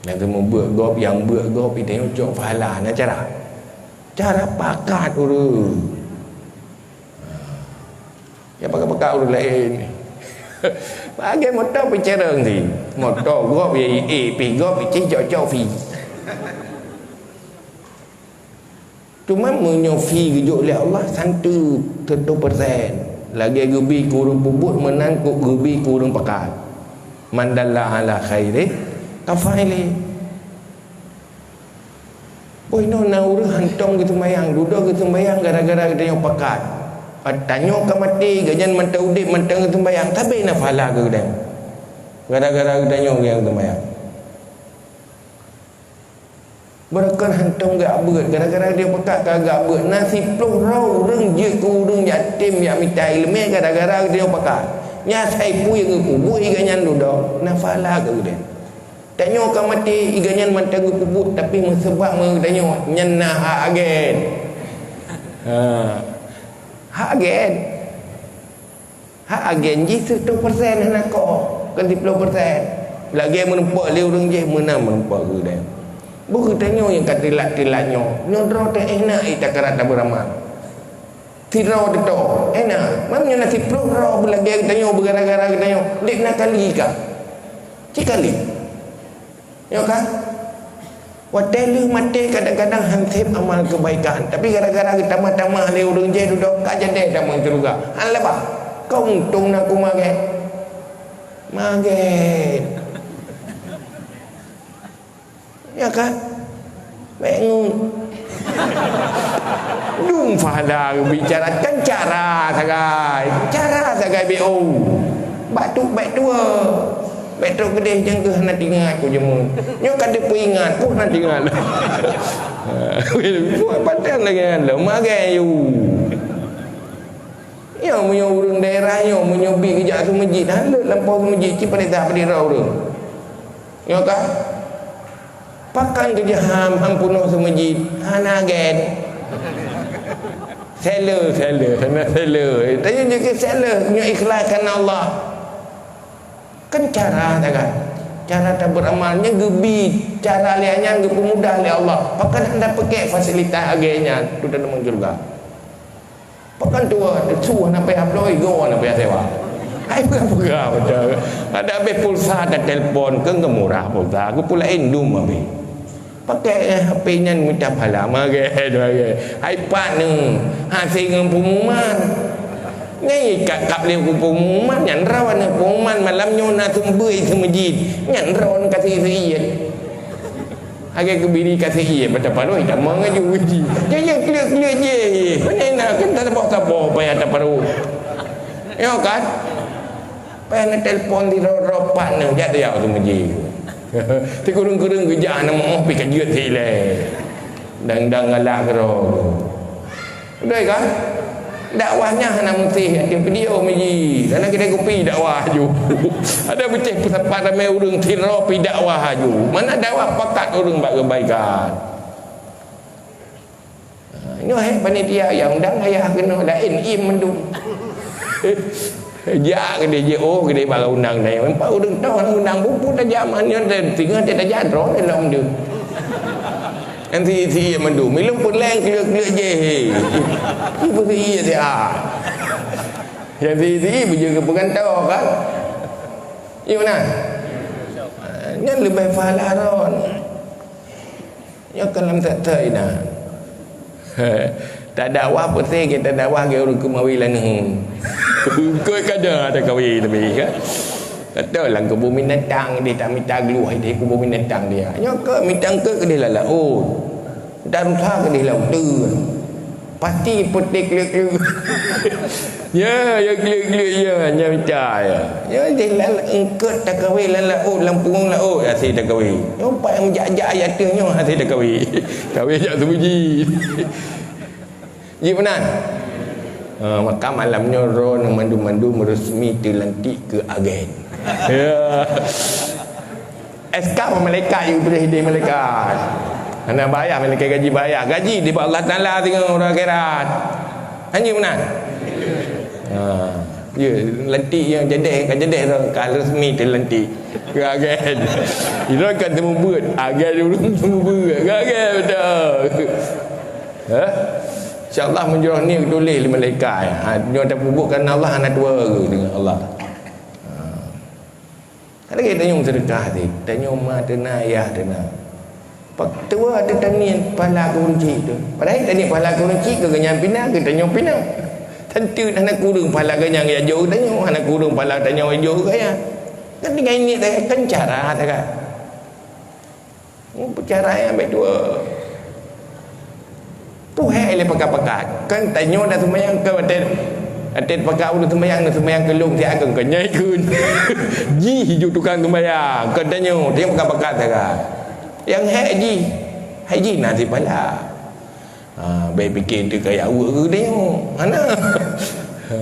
Nyang seumeubeuet gob, nyang beuet gob, tanyoe cok pahala. Na cara? Cara pakat ureuëng. Ya, pakai-pakai ureuëng laén. Bagi moto peucarong si. Moto gob ya, eh, pi gob, cih cok-cok pi. Cuma meunyoe pi geujok lé Allah, santu seratus persen. Lagée geubi keu ureuëng peubuet, meunan kok geubi keu ureuëng pakat. Man dalla ala khairi kafa'ili. Boh inoe na ureuëng hantom geuseumbahyang, dudoe geuseumbahyang gara-gara geutanyoe pakat. Tanyoe ka maté, gobnyan mantong udeb, mantong geuseumbahyang, sabe na pahala keu geutanyoe. Gara-gara geutanyoe nyang geuseumbahyang. Beureukat hantom geujak beuet, gara-gara geutanyoe pakat ka geujak beuet. Na siploh droe ureuëng jeuet keu ureuëng yatim jak mita iéleumé gara-gara geutanyoe pakat. Nyan sapeue nyang geupeubuet gobnyan dudoe, na pahala keu geutanyoe. Tanyoe ka maté, gobnyan mantong geupeubuet, tapi meuseubab ngon geutanyoe, nyan na hak agen. Ha. Hak agen. Hak agen jih siratoh persen hana koh, kon siploh persen. Lagée meurumpok lé ureuëng jih, meunan meurumpok geutanyoe. Beuh geutanyoe nyang ka teulat-teulat nyoe, nyoe droe teuh éh na i takarat tabeuramal. Sidroe teutoe, éh na. Meunyoe na siploh droe beulagée geutanyoe, beugara-gara geutanyoe, dek na kali ka. Cit kali. Nyoe kan? Watée lheueh maté kadang-kadang han sép amal keubaikan, tapi gara-gara geutamah-tamah lé ureuëng jih dudoe ka jadi tamong syeuruga. Han laba. Ka untông na ku magét. Magét. Ya kan? Bék ngut. Dum fahda bicara kan cara sagai. Cara sagai B O. Bak tu bék tua. Bék trok keudeh nyang keuh hana tingat ku jeumeu. Nyoe ka dipeuingat, ku hana tingat. Buat padan lagée nyan lom, magai yu. Nyoe meunyoe ureuëng daerah nyoe, meunyoe bi geujak seumeujid, hana leuet lampôh seumeujid, cit paréksa padum droe ureuëng. Nyoe ka? Pakon keu jaham han peunoh seumeujid, hana gen. Seller, seller, hana seller. Tanyoe jeuet keu seller, nyoe ikhlas karena Allah. Kan cara sagai. Cara tabeuramal nyan geubi, cara lé nyan geupeumudah lé Allah. Pakon hana peuke fasilitas lagée nyan, tu teurimong syeuruga. Pakon tuha, su hana payah bloe, go hana payah sewa. Hai peugah-peugah beutôi. Ada habéh pulsa tatelpon, keu murah pulsa, geupeu laén dum habéh. Pakai, eh, H P nyan mita pahala, magét, magét. Hai pat neu, hase ngon pengumuman. Nyan ikat kab lé pengumuman, nyan rawan neu pengumuman malam nyoe na seumeubeuet seumeujid. Nyan rawan kasih seuiet. Lagée keubiri kasih ié, mata paloh itamong aju uji. Jadi kliek-kliek je. Mana nak kan tak saboh-saboh payah taparu. Ya kan? Payah na telepon di ro-ro pat neu jak dia tu meji. Ti kurung-kurung geujak na moh pi kajut silai. Dang-dang galak keudroe. Beutôi kan? Dakwah nyan hana meusti ateueh video miji. Karena kita kupi dakwah aju. Ada beceh peusapat ramai ureuëng sidroe pi dakwah aju. Mana dakwah pakat ureuëng bak kebaikan. Ha, nyoe hai panitia nyang undang ayah keunoe laén im mandum. Jak keudeh, jiôh keudeh bak undang dayah. Empat ureuëng toh undang buku tajak man nyoe, singoh teuh tajak droe lom deuh. Nyang si-si mandum, ilong peureulée kleuek-kleuek jih. Ibu si iya siat. Nyang si-si beujeuet keu peugantoe kan? Iya meunan. Nyan leubeh pahala ron. Nyoe kan lam that-that inan. Tadakwah peuté, kita dakwah gaya ureuëng keumawi laneun. Keu kada ada kawi tapi kan. Kata lam kebun binatang dia tak minta geluh dia kebun binatang dia. Nyoe ke minta ke dia lam laut. Dan rusa ke dia lam tu. Pasti peuté kleu-kleu. Ya, ya kleu-kleu ya, nya minta ya. Ya dia lam engkot takawi lam laut, lam pungung laut, hase takawi. Nyoe pat nyang jak-jak ayat tu nyoe hase takawi. Kawi jak temuji. Ji meunan. Ha, maka malam nyoe droeneuh mandum-mandum resmi teulantik keu agen. Ya. S K malaikat yue tuléh idéh malaikat. Hana bayah malaikat gaji bayah. Gaji dibak Allah Taala singoh uroe akhirat. Hanjeuet meunan. Ha. Ya, lantik nyang jadeh, ka jadeh tu, ka resmi teulantik. Keu agen. Inoe ka teumeubuet, agen ureuëng teumeubuet. Keu agen beutôi. Ha? Insya Allah meunyoe ni tuléh lé malaikat. Ha, nyoe tapeubuet karena Allah hana dua deungon Allah. Ha. Lagée tanyoe seudeukah tadi, tanyoe ma teuna, yah teuna. Pak tua teuh taniet pahala keuruncik tu. Padahai taniet pahala keuruncik keu geuhnyan pina, keu tanyoe pina. Tentu hana kureueng pahala geuhnyan jak jok keu tanyoe, hana kureueng pahala tanyoe jok keu geuhnyan. Kan tinggai niet, kan cara, kan. Oh, cara nyang baik dua. Puhek lé pakat-pakat. Kan tanyoe dah seumayang ke até, até pakat ureuëng seumayang, na seumayang keulong siat kan, kan nyai kheun. Jih ju tukang seumayang, kan tanyoe, tanyoe pakat-pakat sagai. Nyang hék jih, hai jih na sipala. Ha, baik pikir tu kaya awak ke tanyoe. Hana. Ha,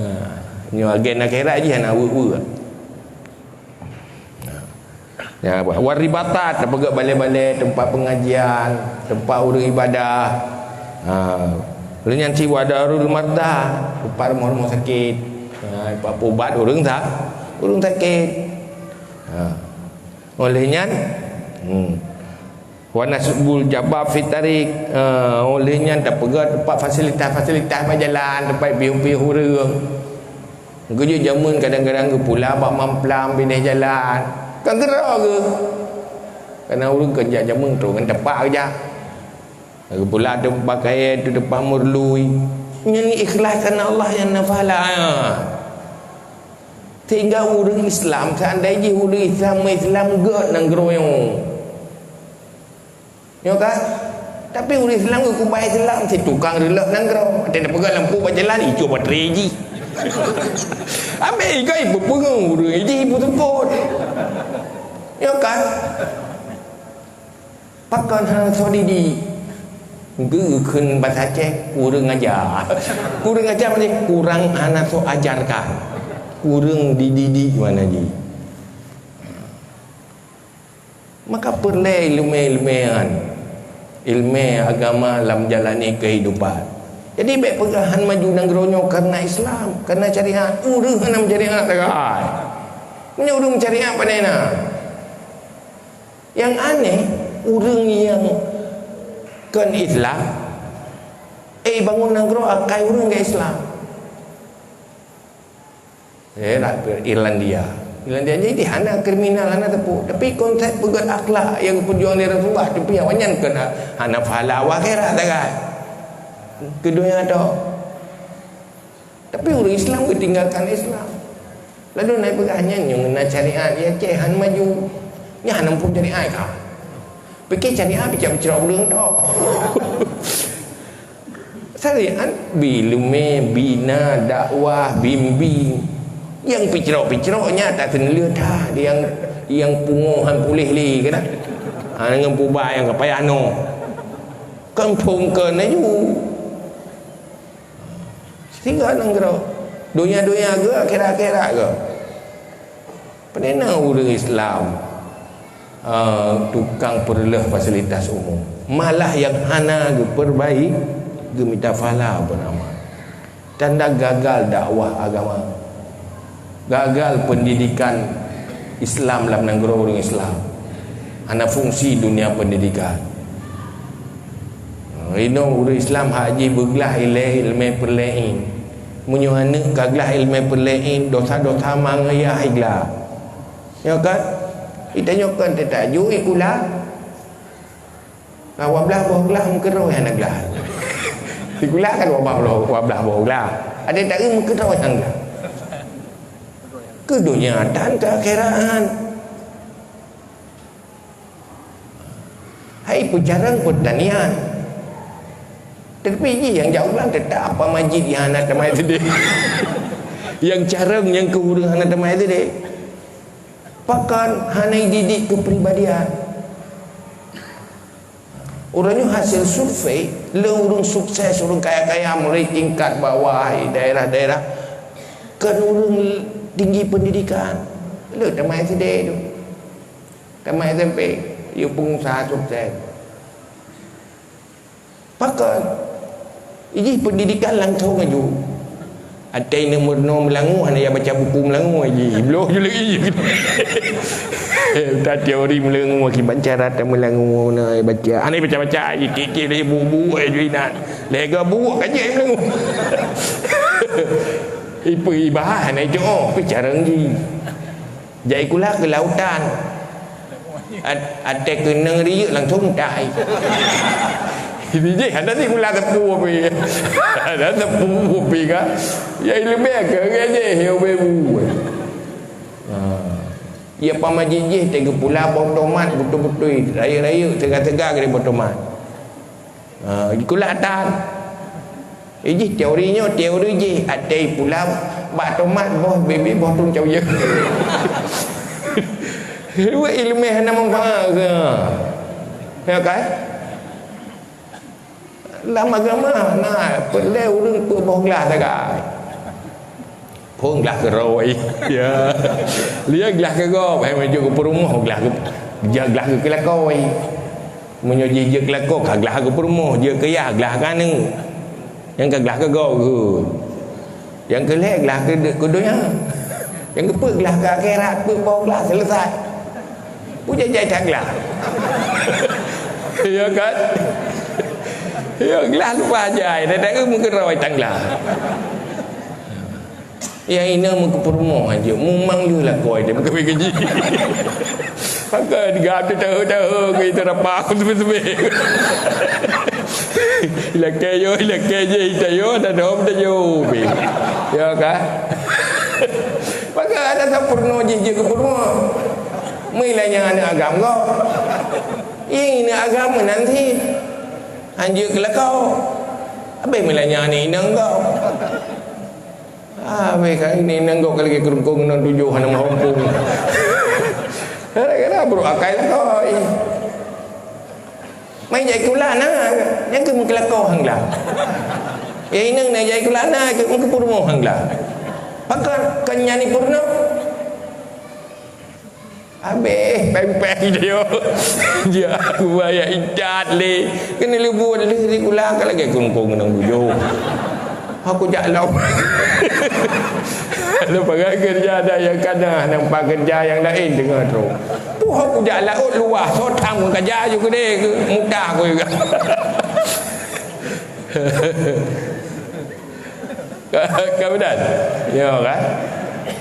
nyoe agen akhirat jih hana awak-awak. Ya, waribatat, tapeugah balé-balé, teumpat pengajian, teumpat ureuëng ibadah. Ha, lheueh nyan cit wa darul marda, teumpat rumoh-rumoh sakét. Ha, teumpat peubat ureuëng sa-, ureuëng sakét. Ha. Oleh nyan, hmm. Wa nasbul jabab fit tariq, ha, oleh nyan tapeugah teumpat fasilitas-fasilitas bak jalan, teumpat piôh-piôh ureuëng. Geujak jameun kadang-kadang geupula bak mamplam binéh jalan. Kan keudroe geuh. Karena ureuëng kan jak jameun troh ngon teumpat geujak. Geupula teumpat kayée tu teumpat meurlui. Nyan ikhlas karena Allah nyang na pahala. Sehingga ureuëng Islam, seandai jih ureuëng Islam, Islam gét nanggroe nyoe. Nyo kan? Tapi ureuëng Islam geukubai Islam, si tukang reulok nanggroe. Watée tapeugah lampu bak jalan, icok baterai jih. Amé igai beupeungeut ureuëng jih beuseumpot. Nyo kan? Pakon hana soe didik? Geukheun basa Aceh, kureueng aja. Kureueng aja maksudnya kurang hana soe ajarkan. Kureueng dididik makna jih. Maka peureulée ileumé-ileumé nyan, ileumé agama lam jalani keuhidupan. Jadi bék peugah han maju nanggroe nyoe karena Islam, karena syariat. Ureuëng hana syariat sagai. Meunyoe ureuëng syariat pandai na. Nyang aneh, ureuëng nyang kon Islam, eh, bangun nanggroe akai ureuëng ke Islam. Eh, nak ke Irlandia. Irlandia jadi hana kriminal, hana teupeu. Tapi konsep peugét akhlak nyang geupejuang lé Rasulullah, tapi awaknyan keunan hana pahala u akhirat sagai. Keu donya tok. Tapi ureuëng Islam geutinggalkan Islam. Lalu na peugah nyan nyang na syariat, ya ceh han maju. Nyan hana muphom syariat ka. Pikir syariat picok-picok ureuëng tok. Syariat bi ileumé, bina, dakwah, bimbing. Nyang picrok-picrok nyan tateunleut ha, nyang, nyang pungo han puléh lé keunan. Ha, ngon pubai nyang ka payah noe. Kan phon keu laju. Sehingga nanggroe. Donya-donya geuh, akhirat-akhirat geuh. Padahai na ureuëng Islam, eh, tukang peureuleueh fasilitas umum. Malah nyang hana geupeurbaik, geumita pahala beurama. Tanda gagal dakwah agama. Gagal pendidikan Islam lam nanggroe ureuëng Islam. Hana fungsi dunia pendidikan. Inoe ureuëng Islam hak jih beuglah ilée ileumé peureulée. Meunyoe aneuëk ka glah ileumé peureulée, dosa-dosa mangaya iglah. Nyoe kan? Ita nyoe kan teutaju ikula. Ka dua belas boh glah meukeuroi hana glah. Ikula kan dua belas boh, dua belas boh glah. Ada tak meukeuroi hana glah. Keu donya dan keu akhirat. Hai peucarang pertanian. Tetapi ji nyang jauh lah tetap apa majid yang hana tamai tadi. Yang carang yang keu ureuëng hana tamai tadi. Pakon hana didik kepribadian. Ureuëng nyoe hasil survei, le ureuëng sukses, ureuëng kaya-kaya mulai tingkat bawah di daerah-daerah kan ureuëng tinggi pendidikan. Le tamai S D tu. Tamai S M P, ya pengusaha sukses. Pakon? Ijih pendidikan langsung aju. Atai neumeurunoe meulangu hana ya baca buku meulangu ijih. Bloh ju lagi. Eh, utak teori meulangu akibat cara ta meulangu na baca. Hana baca-baca ijih kikir lagi buku aju inan. Lega buku kaji meulangu. Ipe ibahas hana itu oh, pe carang ji. Jai kula keu lautan. At-, até keunong riyeuk langsung tai. Ini je ada si kula tepu api. Ada tepu api ka. Ya ilmu ke ke je ya bebu. Ha. Ia pama jih-jih teuh geupula boh tomat beutôi-beutôi, rayeuk-rayeuk teuga-teuga keu boh tomat. Ha, kulak tan. Eh, jih teori nyoe, teori jih, até pula bak tomat boh bibit boh tung cau ye. Dua ileumèe hana manfaat ke? Ya kan? Lam agama na peureulèe ureueng peuet boh glah sagai. Phôn glah keurôi. Ya. Lian glah keugop, hai meujeuet keu peurumoh glah keu, ja glah keu keulakôi. Meunyoe jih jeuet keulakôi ka glah keu peurumoh, jeuet keu yah glah keu aneuk. Nyang ka glah keu gop geuh. Nyang keu lhèe glah keu, keu donya. Nyang keu peuet glah keu akhirat, peuet boh glah selesai. Peue jai-jai that glah. Ya kan? Ya, glah lupa jai, dah tak meukeurôi tan glah. Nyang inong meukeupeurumoh aja, mumang lheueh lakoe dia meukawen gaji. Maka digab tu tahu-tahu ke itu rapa aku tebé-tebé. Ilakèe yo, ilakèe je, ita yo, dan hom dah yo be. Ya kan? Maka ada sempurna jih je keupeurumoh. Meulanya aneuk agam ko. Ih, aneuk agam nanti. Hanjeuet keulakau. Habis meulanya aneuk inong ko. Ah, weh, kali ni nanggroe ka lagèe keureunkong ngon tujoh hana meuhom pun. Gara-gara brôk akai lakoe. Mai jai kula na, nyang keu meukeulakau hang glah. Ya inong na jai kula na, keu meukeupeurumoh hang glah. Pakon kon nyan ipeurunoe? Abéh, pèng-pèng dia. Dia aku bayar idat lé. Kena leubut lé di ulang ka lagèe kungkung nang bujur. Aku jak lom. Lalu pakai kerja ada yang kana, nampak kerja yang lain tengah tu. Puh aku jak laut luah, sotang pun kaja ju gede ke, mudah aku juga. Ka, ka meunan? Ya kan?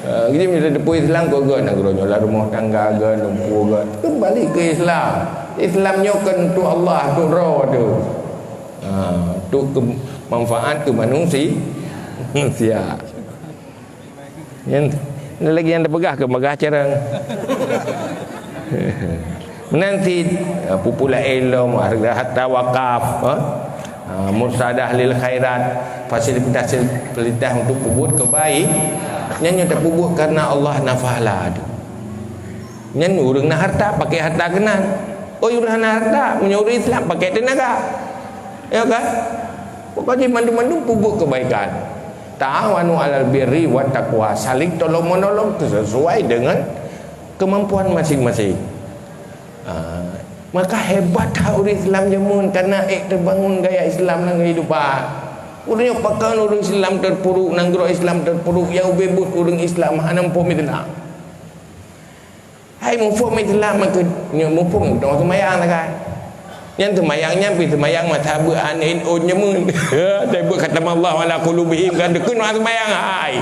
Ha, jadi bila teupeue Islam keu geuh nanggroe nyoe lam rumoh tangga geuh, lumpur geuh. Kembali ke Islam. Islam nyoe kan untuk Allah, untuk roh tu. Ha, untuk ke, manfaat ke manusia. Manusia. Nyan, nyan lagi nyang teupeugah keu bagah carang. Meunan cit, ha, pupula ilom, harta, harta wakaf, ha? Ha, mursadah lil khairat, fasilitas, fasilitas untuk peubuet keubaik, nyan nyang tapeubuet karena Allah, na pahala tu. Nyan ureueng na harta, pakai harta keunan. Oi, ureueng hana harta, meunyoe ureueng Islam, pakai teunaga. Ya kan? Pokoknya mandum-mandum peubuet kebaikan. Ta'awanu 'alal birri wat taqwa, saling tolong-menolong sesuai dengan kemampuan masing-masing. Ah, maka hebat that ureueng Islam jameun, karena ék teubangun gaya Islam lam kehidupan. Ureueng nyoe pakon ureueng Islam terpuruk, nanggroe Islam terpuruk, nyang ubé buet ureueng Islam hana muphom Islam. Hai muphom Islam meukeue, nyoe muphom teuh seumayang sagai. Nyan seumayang nyan pih seumayang masa beuet aneuk jameun. Teuh beuet khatamallahu ala qulubihim kan deukeue na seumayang hai.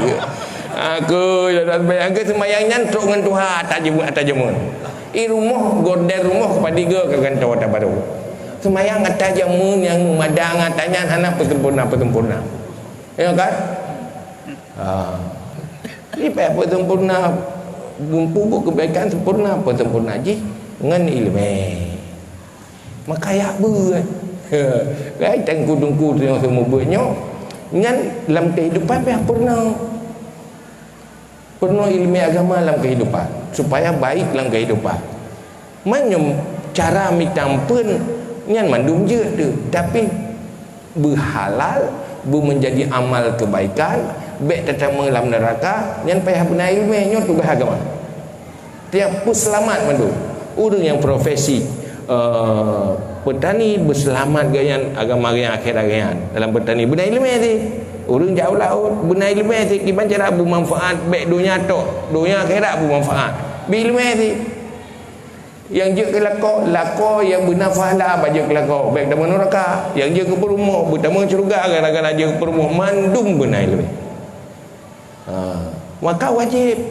Aku ya seumayang ke seumayang nyan trok ngon Tuhan ata jameun, ata jameun. I rumoh, gorden rumoh keupadum ka gantoe ata barô. Seumayang ata jameun nyang meumadang ata nyan hana peusempurna-peusempurna. Ya kan? Ha. Jadi payah peusempurna, peubuet kebaikan sempurna, peusempurna jih ngon ileumèe. Maka yak beuet. Kan teungku-teungku tu nyang seumeubeuet nyoe, nyan lam kehidupan payah peurunoe. Peurunoe ileumèe agama lam kehidupan, supaya baik lam kehidupan. Meunyoe cara mita ampeuen nyan mandum jeuet tu, tapi beuhalal, beumeunjadi amal kebaikan, bèk tatamong lam neuraka, nyan payah beuna ileumèe, nyoe tugaih agama. Tiap peuseulamat mandum. Ureueng nyang profesi, eh, peutani beuseulamat geuh nyan agama geuh nyan akhirat geuh nyan. Dalam peutani beuna ileumèe cit. Ureueng jak u laôt beuna ileumèe cit, kiban cara beumanfaat bèk donya tok, donya akhirat beumanfaat. Beu ileumèe cit. Nyang jeuet keu lakoe, lakoe nyang beuna pahala bak jeuet keu lakoe, bèk tamong neuraka. Nyang jeuet keu peurumoh, beutamong syeuruga gara-gara jeuet keu peurumoh, mandum beuna ileumèe. Ha, maka wajéb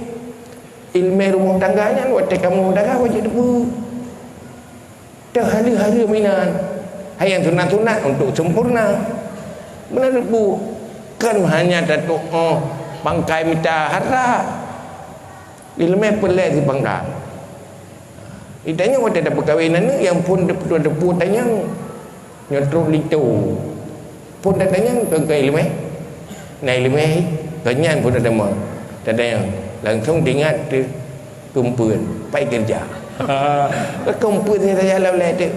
ileumèe rumoh tangga nyan watèe kamoe dara wajéb teupeu. Teuh hareuem-hareuem inan. Hai nyang sunat-sunat untuk sempurna. Beuna teupeu. Kon hanya tatu'oh pangkai mita harta. Ileumèe peureulèe sipangkat. Itanyong watèe tapeukawen aneuk nyang phôn teupeue-teupeue tanyong. Nyoe trok linto. Phôn tatanyong kon keu ileumèe. Na ileumèe, kon nyan phôn tatamong. Tatanyong. Langsong teuingat teuh keumpeuet, pai keureuja. Keumpeuet saya saja lam lé teuh.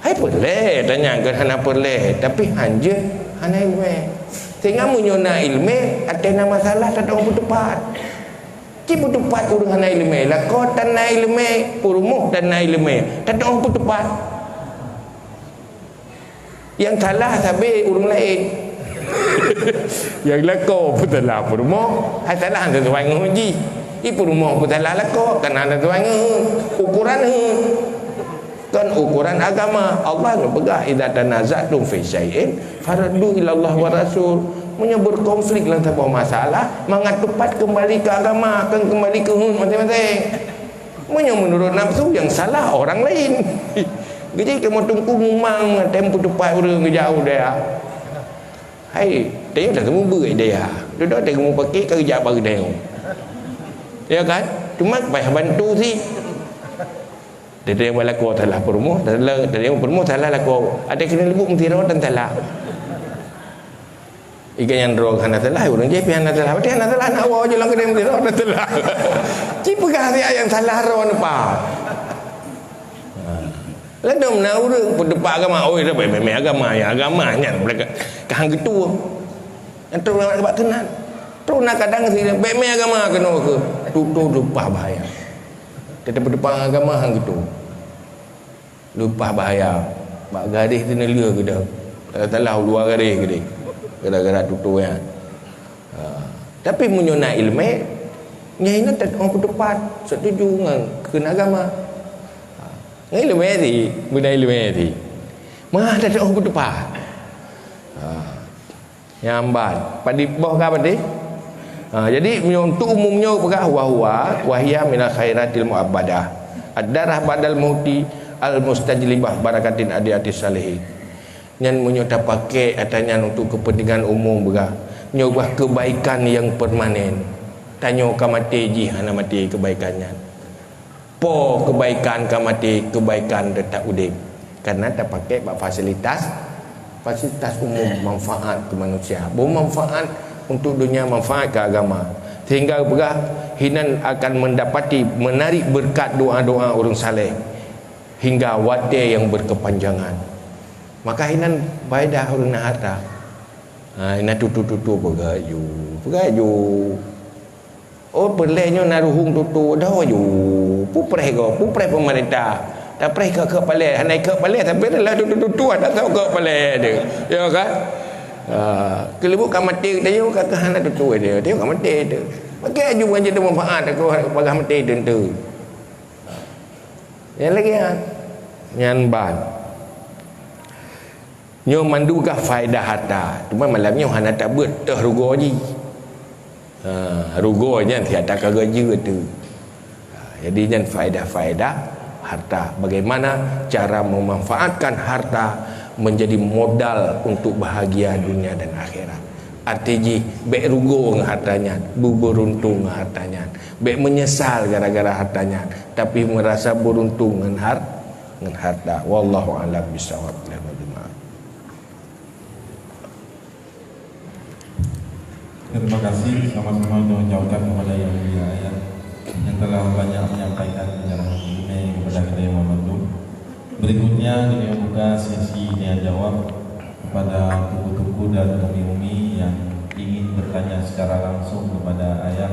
Hai peureulèe, tanyong kon hana peureulèe, tapi hanjeuet hana ileumèe. Sehingga meunyoe na ileumèe, até na masalah, tateu'oh peuteupat. Ci peuteupat ureueng hana ileumèe, lakoe tan na ileumèe, peurumoh tan na ileumèe, tateu'oh peuteupat. Nyang salah sabé ureueng laén. Nyang lakoe peusalah peurumoh, hai salah hana sesuai ngon jih. Di peurumoh peusalah lakoe, kan hana sesuai ngon ukoran he. Kon ukoran agama. Allah geupeugah, "Idza tanaza'tum fi syai'in farudduhu ila Allah wa rasul." Meunyoe berkonflik lam saboh masalah, mangat teupat kembali ke agama, kon kembali ke he maséng-maséng. Meunyoe meunurot nafsu, nyang salah orang laén. Geujak kamoe teungku mumang, tem peuteupat ureueng geujak u dayah. Hai, tanyoe dah teumeubeue dayah. Dudoe teuh geumeupaké ka geujak bak geutanyoe. Ya kan? Cuma payah bantu sit. Teudeungoe bak lakoe salah peurumoh, salah, teudeungoe peurumoh salah lakoe. Adak keuneuk leubuet meusidroe tan salah. Iga nyang droe hana salah, ureueng jih pih hana salah. Berarti hana salah, nak woe jih lam keudè meusidroe tan salah. Ci peugah siat nyang salah droe neupa. Ha. Ladôm na ureueng peuteupat agama, "Oi, dah baik-baik agama, ya agama nyan." Mereka ka hang geutueng. Nyang troh bak keunan. Troh na kadang si baik-baik agama keunoe keu. Tutoe leupah bahaya. Teupeuteupat agama hang geutueng. Leupah bahaya. Bak garéh teuneulheueh keudeh. Salah u luwa garéh keudeh. Gara-gara tutoe nyan. Ha. Tapi meunyoe na ileumèe, nyan inan tateu'oh peuteupat. Setuju ngon kheun agama. Ha. Ngon ileumèe sit, beuna ileumèe sit. Meuah tateu'oh peuteupat. Ha. Nyan ban. Padit boh ka padé? Ha, jadi, meunyoe untuk umum nyoe peugah, "Wa huwa, wa hiya minal khairatil mu'abbadah. Ad-darah ba'dal mauti al-mustajlibah barakatin adiyatis salihin." Nyan meunyoe tapakék atra nyan untuk kepentingan umum peugah, nyoe bah kebaikan nyang permanen. Tanyoe ka maté jih hana maté kebaikan nyan. Po kebaikan ka maté, kebaikan teutap udép. Karena tapakék bak fasilitas, fasilitas umum, manfaat keu manusia. Bermanfaat untuk dunia, manfaat keu agama. Sehingga peugah, hinan akan mendapati, menarik berkat doa-doa ureueng saleh hingga watèe nyang berkepanjangan. Maka hinan faedah ureueng na harta. Ha, hinan tutu-tutu peugah ju, peugah ju. Oh, peureulèe nyoe na ruhueng tutu, dah ju. Pupreh gob, pupreh peumeurintah. Tapreh keu, keu palèe, hana keu palèe, tapi lah tutu-tutu, hana soe keu palèe teuh. Ya kan? Ha, keuleubut ka maté teuh, ka, ka hana tutu teuh, teuh ka maté teuh. Paké aju ngon jeuet manfaat, aku bagaih maté teuh, teuh. Nyang lagèe nyan. Nyan ban. Nyoe mandum kah faedah harta. Cuma malam nyoe hana tabeuet teuh rugoe jih. Ha, rugoe nyan siat ka geujeuet teuh. Ha, jadi nyan faedah-faedah harta. Bagaimana cara memanfaatkan harta menjadi modal untuk bahagia dunia dan akhirat. Arti jih, bèk rugoe ngon harta nyan, beubeuruntung ngon harta nyan. Bèk meunyeusal gara-gara harta nyan, tapi meurasa beuruntung ngon har-, ngon harta. Wallahu a'lam bishawab. Terima kasih, sama-sama kita ucapkan kepada Yang Mulia Ayah yang telah banyak menyampaikan pencerahan ilmu kepada kita yang membantu. Berikutnya, kita buka sesi tanya jawab kepada tuku-tuku dan umi-umi yang ingin bertanya secara langsung kepada Ayah,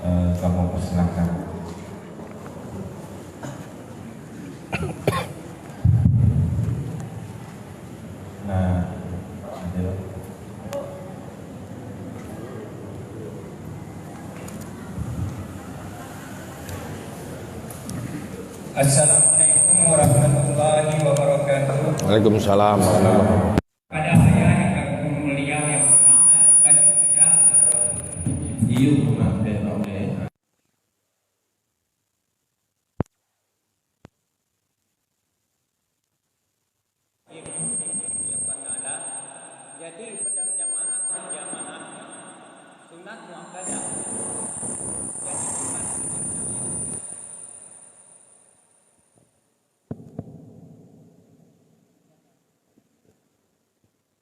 eh, kami persilakan. Nah, ada. Assalamualaikum warahmatullahi wabarakatuh. Waalaikumsalam warahmatullahi wabarakatuh. Pada ayah yang mulia yang sangat pada saya. Iya, maaf, maaf. Jadi, pedang jamaah, jamaah. Sunat muakkadah. Jadi, sunat.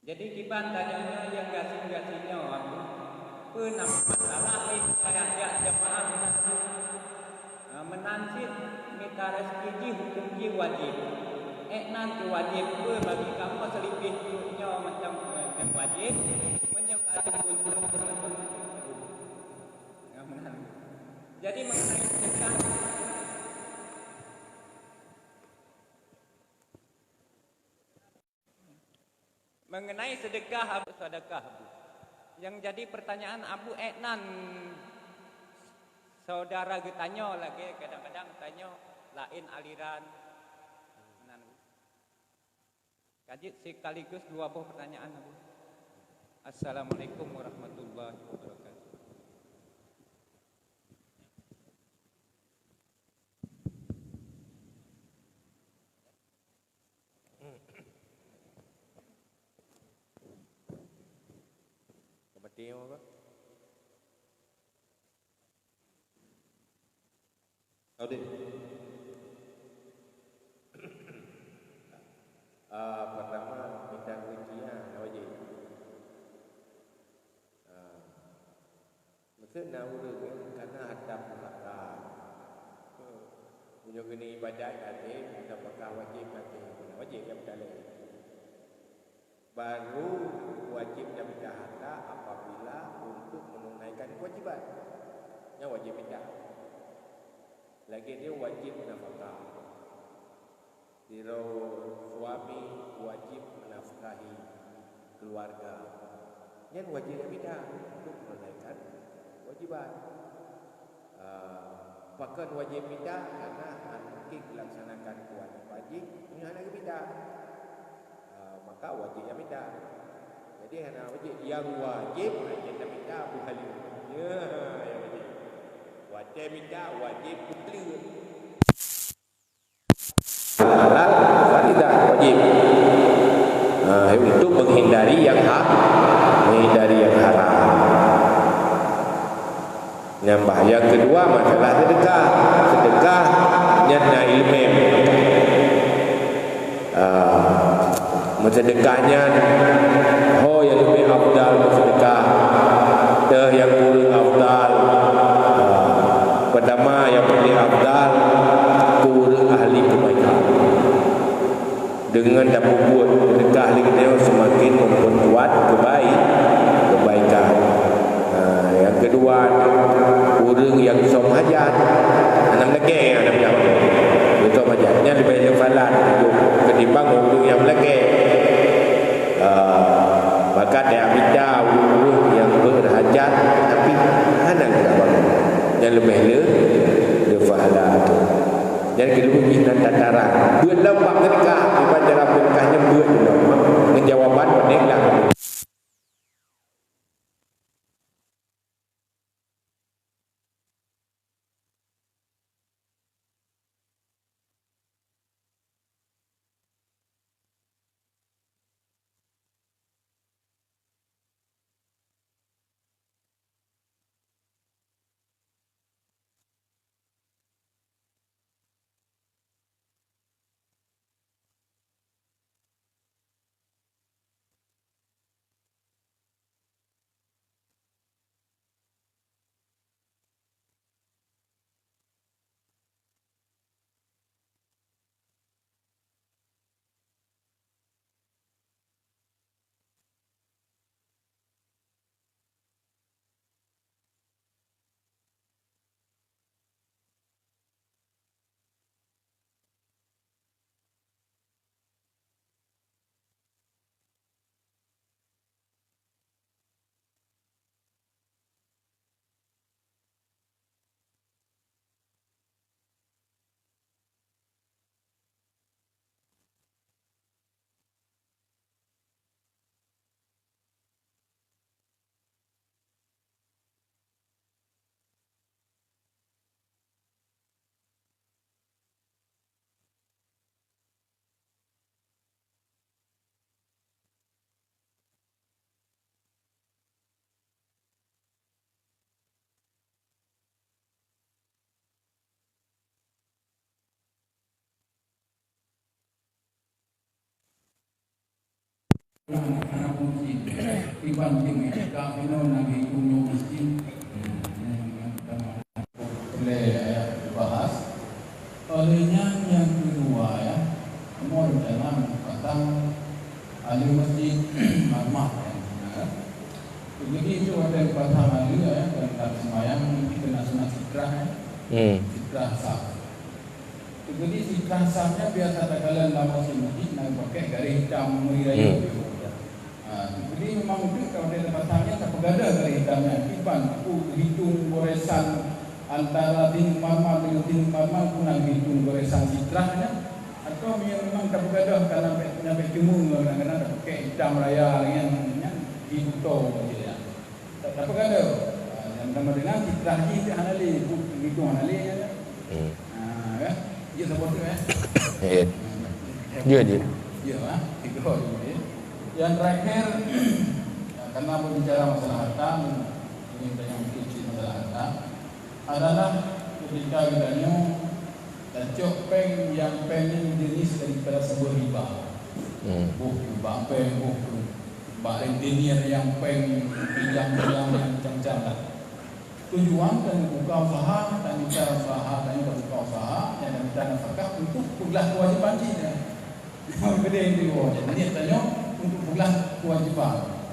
Jadi, kiban tanyoe nyoe nyang gasien-gasien nyoe, peue na masalah lé jak jamaah meunan? Ha, meunan cit mita raseuki jih, huköm jih wajéb. Ék nan keu wajéb, peue bagi kamoe seulibeh nyoe macam, eh, nyang wajéb, meunyoe ka teumbon-teumbon macam nyan. Ha, meunan. Jadi, mengenai sedekah, Mengenai sedekah, Abu, sedekah, Abu. Yang jadi pertanyaan, Abu, ék nan saudara geutanyoe lagée kadang-kadang tanyoe laén aliran. Nan, Abu. Ka jeuet sekaligus dua boh pertanyaan, Abu. Assalamualaikum warahmatullahi wabarakatuh. Keumaté apa? Audit. Ah, pertama, mita rezeki, ya, wajib. Ah, Maksud na ureuëng nyan kana harta pusaka. Meunyoe keuneuk ibadat até, nafakah wajéb até, wajéb nyan mita lé. Baru wajéb nyan mita harta apabila untuk menunaikan kewajiban. Nyan wajéb mita. Lagée nyan wajéb nafakah. Sidroe suami wajéb menafkahi keuluwarga. Nyan wajéb nyan mita untuk menunaikan kewajiban. Ah, pakon wajéb mita? Karena hana mungkin melaksanakan kewajiban jih meunyoe hana geumita. Ah, maka wajéb nyan mita. Jadi hana wajéb, nyang wajéb hana mita buhaleue. Ya, nyang wajéb. Watée mita wajéb buhaleue. Halal, faridah, wajib. Ha, untuk menghindari yang ha-, menghindari yang haram. Nyan bah. Yang kedua, masalah sedekah. Sedekah nyan na ileumèe. Ah, meusedekah nyan, ho nyang leubeh afdal meusedekah, teuh nyang kureueng afdal. Ah, peutama nyang paléng afdal, keu ureueng ahli keubaikan. Deungon tapeubuet seudeukah lagèe nyoe seumaken memperkuat keubai-, keubaikan. Nah, nyang keudua, ureueng nyang som hajat. Hana meulakèe, hana meulakèe. Nyang som hajat. Nyan leubeh lé pahala ketimbang ureueng nyang meulakèe. Ah, maka tajak mita ureueng nyang berhajat, tapi hana geubri. Nyan leubeh lé, lé pahala tu. Nyan keuneuk jih nan tataran. Beuet lom bak seudeukah, kiban cara seudeukah nyan beuet lom. Ngon jawaban, "Nek lah." Iban tim iktikaf inoe na geuhitung nyoe masjid. Peureulèe ayat bahas. Oleh nyan nyang keudua ya, kamoe rencana meupasang aleue masjid marmar ya. Jadi itu ada pasang aleue ya, dan, dan sembahyang mungkin kena sunat fitrah ya. Hmm. Fitrah sah. Jadi, sitrah sah nyan biasa takalon lam masjid-masjid nyang pakai garéh hitam meuri rayeuk. Hmm. Ha, jadi memang itu kalau dia dapatkan nyan tapeugadoh garéh hitam nyan. Iban, ku hitung goresan antara tin marmar dengan tin marmar, ku na hitung goresan sitrah nyan. Atau memang tapeugadoh ka sampai, sampai cuma kadang-kadang tapakai hitam raya nyan, nyan di kuto je ya. Tak, tak apa kata. Ah, yang sama dengan fitrah jih tu hana lé, bu-, hitung hana lé, ya kan? Hmm. Ah, ya. Dia sebut tu, eh. Ya. Ya, dia. Ya, ah, tiga tu, eh. Yang terakhir, karena berbicara masalah harta, ini kita yang mungkin cerita masalah harta. Adalah ketika geutanyoe tacok péng, nyang péng nyan jeunèh daripada sumber riba. Hmm. Boh bak péng, boh bak rentenir nyang péng, pinjam-pinjam nyang macam-macam lah. Tujuan tanyoe buka usaha, tanyoe mita usaha, tanyoe buka usaha, nyang tanyoe mita nafkah untuk peuglah kewajiban cit nyan. Gede itu, oh, jadi niat tanyoe untuk peuglah kewajiban.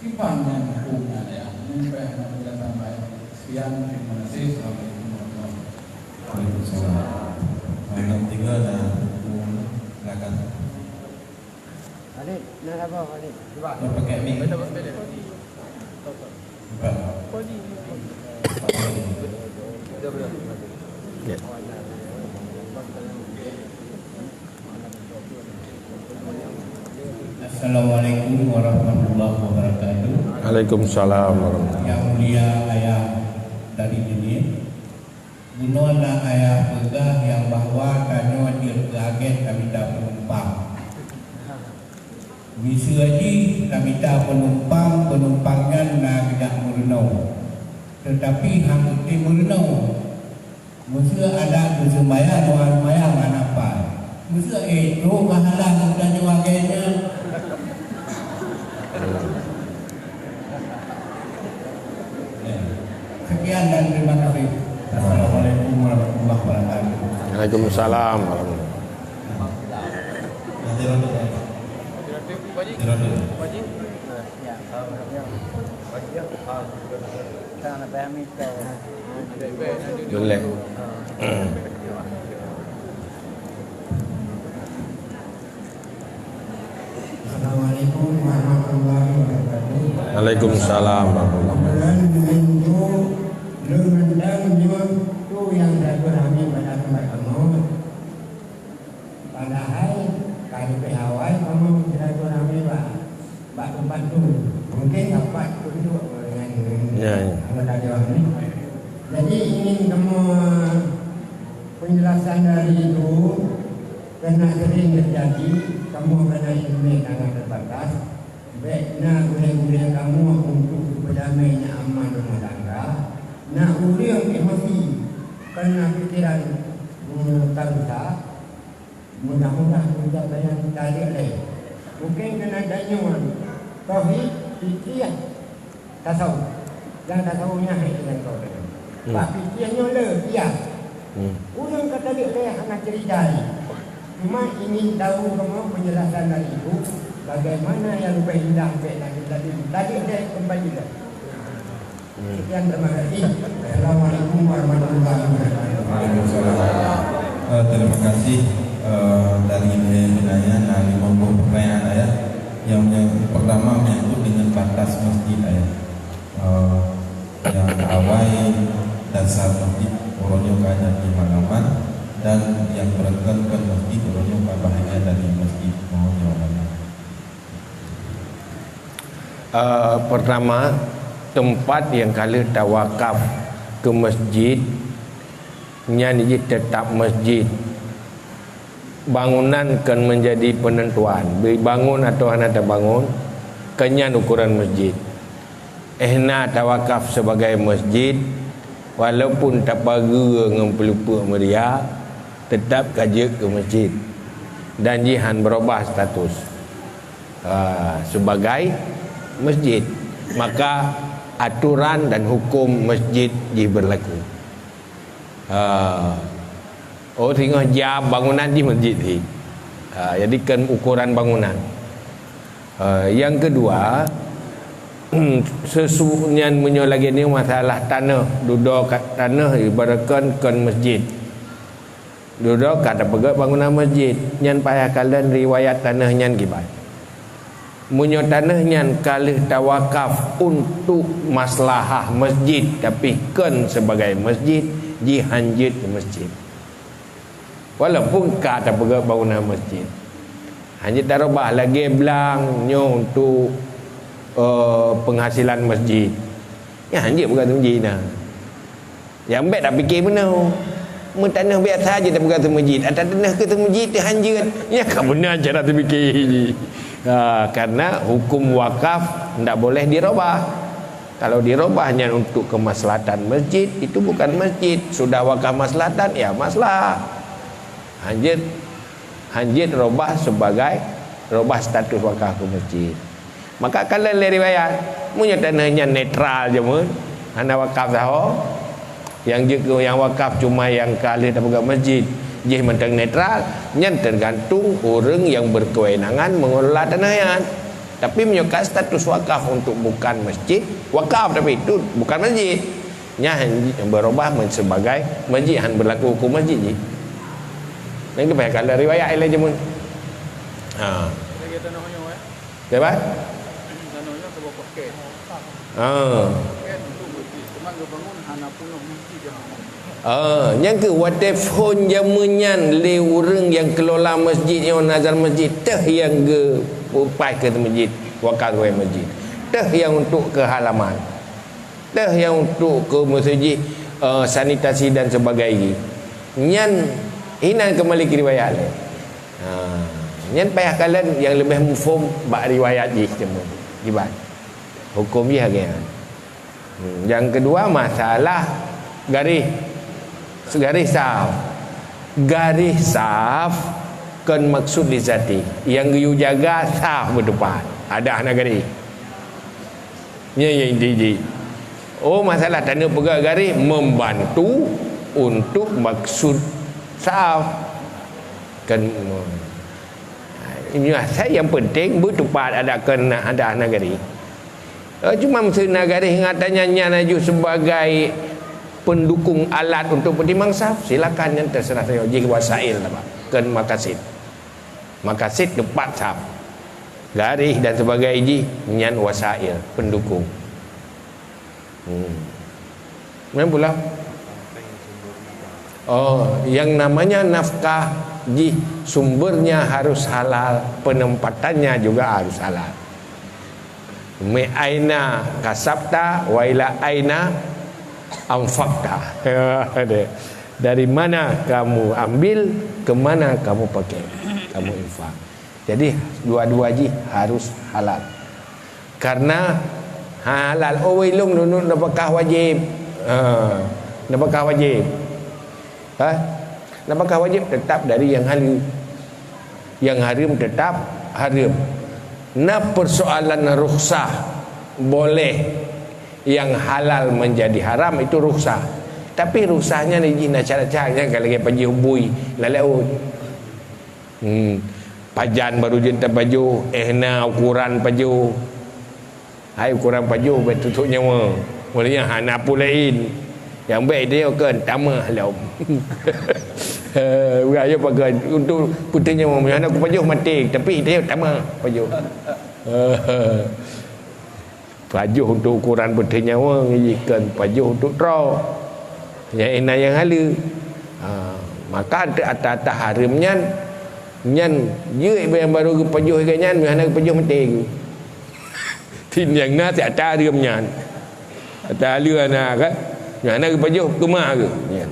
Kiban nyang huköm nyan ya. Nyan payah na penjelasan laén. Sekian, terima kasih. Assalamualaikum warahmatullahi wabarakatuh. Waalaikumsalam. Malam tiga dah huköm, silakan. Khalid, nak apa, Khalid? Cuba. Dia pakai mic. Bukan. Ya. Assalamualaikum warahmatullahi wabarakatuh. Waalaikumsalam warahmatullahi. Yang mulia ayah dari dunia, bunoe na ayah peugah nyang bahwa tanyoe jeuet keu agen tamita penumpang. Miseue jih tamita penumpang, penumpang nyan na geujak meurunoe. Teutapi han kutem meurunoe. Meuseu adat geuseumbahyang, luwa seumbahyang hana pat. Meuseu, eh, trok meuhalang geutanyoe agée nyan. Sekian dan terima kasih. Assalamualaikum warahmatullahi wabarakatuh. Waalaikumsalam warahmatullahi wabarakatuh. Nanti roti, ya. Roti. Relax. Assalamualaikum warahmatullahi wabarakatuh. Waalaikumsalam warahmatullahi wabarakatuh. Bulan minggu, lôn mantong nyoe tu nyang ragu ramé pada tempat kamoe. Padahai ka leubeh awai kamoe meusiraturahmi bak, bak teumpat tu. Mungken dapat tunjuk dengan, ya, ya, anggota dewan ni. Jadi ingin kamoe penjelasan dari itu, karena sering terjadi, kamoe karena ilmu sangat terbatas. Bèk na gurèe-gurèe kamoe untuk beudamé nyang aman rumoh tangga, na ureueng emosi karena pikiran, hmm, ka rusak. Mudah-mudahan pencapaian tarek lé. Mungkin keunan tanyoe tauhid, fikih, tasawuf. Dan tasawuf nyan hai dengan kau tadi. Hmm. Bak fikih nyoe le, iya. Hmm. Ureueng ka tarek lé hana cerita lé. Cuma ingin tahu kamoe penjelasan dari Ibu, bagaimana yang lebih indah baik dari tadi. Tadi ada kembali dah. Hmm. Sekian, terima kasih. Assalamualaikum warahmatullahi wabarakatuh. Waalaikumsalam. Eh, terima kasih, eh, dari Ayah Inaya, na lima buah pertanyaan, Ayah. Yang, yang pertama menyangkut dengan batas masjid, Ayah. Eh, yang awai dasar masjid, uroe nyoe ka jadi halaman, dan yang beureukan-reukan masjid, uroe nyoe ka bahagian dari masjid. Mohon jawabannya. Eh, pertama, tempat nyang ka lheueh tawakaf keu masjid, nyan jih teutap masjid. Bangunan kon menjadi penentuan, dibangun atau hana tabangun, kon nyan ukuran masjid. Eh, na tawakaf sebagai masjid, walaupun tapageue ngon peuleupeuk meuria, teutap ka jeuet keu masjid dan jih han beurubah status. ha, sebagai masjid, maka aturan dan hukum masjid jih berlaku. Ha. Oh, singoh jam bangunan jih masjid jih. Ha, jadi kan ukuran bangunan. Ha, yang kedua, sesu-, nyan meunyoe lagée nyoe masalah tanoh, dudoe ka tanoh ibaratkan kon masjid. Dudoe ka tapeugét bangunan masjid, nyan payah kalon riwayat tanoh nyan kiban. Meunyoe tanoh nyan ka lheueh tawakaf untuk maslahah masjid, tapi kon sebagai masjid, jih hanjeuet keu masjid. Walaupun ka tapeugét bangunan masjid, hanjeuet tarubah lagée blang nyoe untuk, eh, penghasilan masjid. Nyan hanjeuet bukan masjid nah. Nyang bék tapike meunoe. Meutanoh biasa je tapeugah seumeujid. Ata tanoh keu seumeujid teuh hanjeuet. Nyan ka beuna cara tapike jih. Ha, karena hukum wakaf ndak boleh dirubah. Kalau dirubah nyan untuk kemaslahatan masjid, itu bukan masjid. Sudah wakaf maslahatan, ya maslahah. Hanjeuet, hanjeuet robah sebagai, robah status wakaf keu masjid. Maka kalon lé riwayat, meunyoe tanoh nyan netral jameun, hana wakaf sahoe, nyang jeuet keu nyang wakaf cuma nyang ka lheueh tapeugah masjid, jih mantong netral, nyan teugantung ureuëng nyang berkewenangan mengelola tanoh nyan. Tapi meunyoe ka status wakaf untuk bukan masjid, wakaf tapi itu bukan masjid. Nyan berubah men-, sebagai masjid, han berlaku hukum masjid jih. Nyan keupeue ka lheueh riwayat ilée jameun. Ha. Lagée tanoh nyoe, eh? Siapa? Tanoh nyoe saboh paket. Ha. Paket untuk masjid. Cuma geubangun hana peunoh masjid jameun. Ah, nyang keu watée phon jameun nyan lé ureuëng nyang kelola masjid nyoe nazar masjid teuh nyang geupaih keu masjid, wakaf keu masjid. Teuh nyang untuk keu halaman. Teuh nyang untuk keu masjid, eh, sanitasi dan sebagainya. Nyan inan kembali ke riwayat lé. Ha, nyan payah kalon nyang leubeh muphom bak riwayat jih cuma. Kiban. Hukum jih lagée nyan. Hmm, yang kedua masalah garéh, garéh saf. Garéh saf kon maksud di zati. Yang geuyue jaga saf beutupat. Ada hana garéh. Nyan yang inti jih. Oh, masalah tanoh peugah garéh membantu untuk maksud saf. Kan, nyoe asai yang penting beutupat ada keu na-, ada hana garéh. Eh, cuma meuseuna garéh ngon tanyan nyan laju sebagai pendukung alat untuk peutimang saf, silakan nyan terserah sayoe jih wasail apa, kon makasid. Makasid teumpat saf. Garéh dan sebagainya jih nyan wasail, pendukung. Hmm. Main pula. Oh, yang namanya nafkah jih sumbernya harus halal, penempatannya juga harus halal. Min aina kasabta wa ila aina anfaqta. Dari mana kamu ambil, ke mana kamu pakai, kamu infak. Jadi dua-dua jih harus halal. Karena halal, oh, ilong nunut nafkah wajib. Ha, nafkah wajib. Ha? Nafkah wajib tetap dari yang halal. Yang haram tetap haram. Nah, persoalan rukhsah boleh yang halal menjadi haram itu rukhsah. Tapi rukhsahnya ni jih na syarat-syaratnya kalau lagi pajoh bui lalai. Hmm. Pajan baru jeuet tapajoh, eh na ukuran pajoh. Hai ukuran pajoh bék tutup nyawa. Mulanya hana peue laén. Nyang bék ita nyoe kon tamah lom. Bukan ayo pakai untuk putih nyawa. Hana kupajoh maté, tapi ita nyoe tamah pajoh. Pajoh untuk ukuran peuteunyawa ngon kon pajoh untuk droe. Nyang inan nyang haleue. Ha, maka ata-ata hareuem nyan, nyan jeuet nyang barô geupajoh lagèe nyan, meuhana geupajoh maté geuh. Tin nyang na siat ata hareuem nyan. Ata haleue na kan? Meuhana geupajoh keumah geuh. Nyan.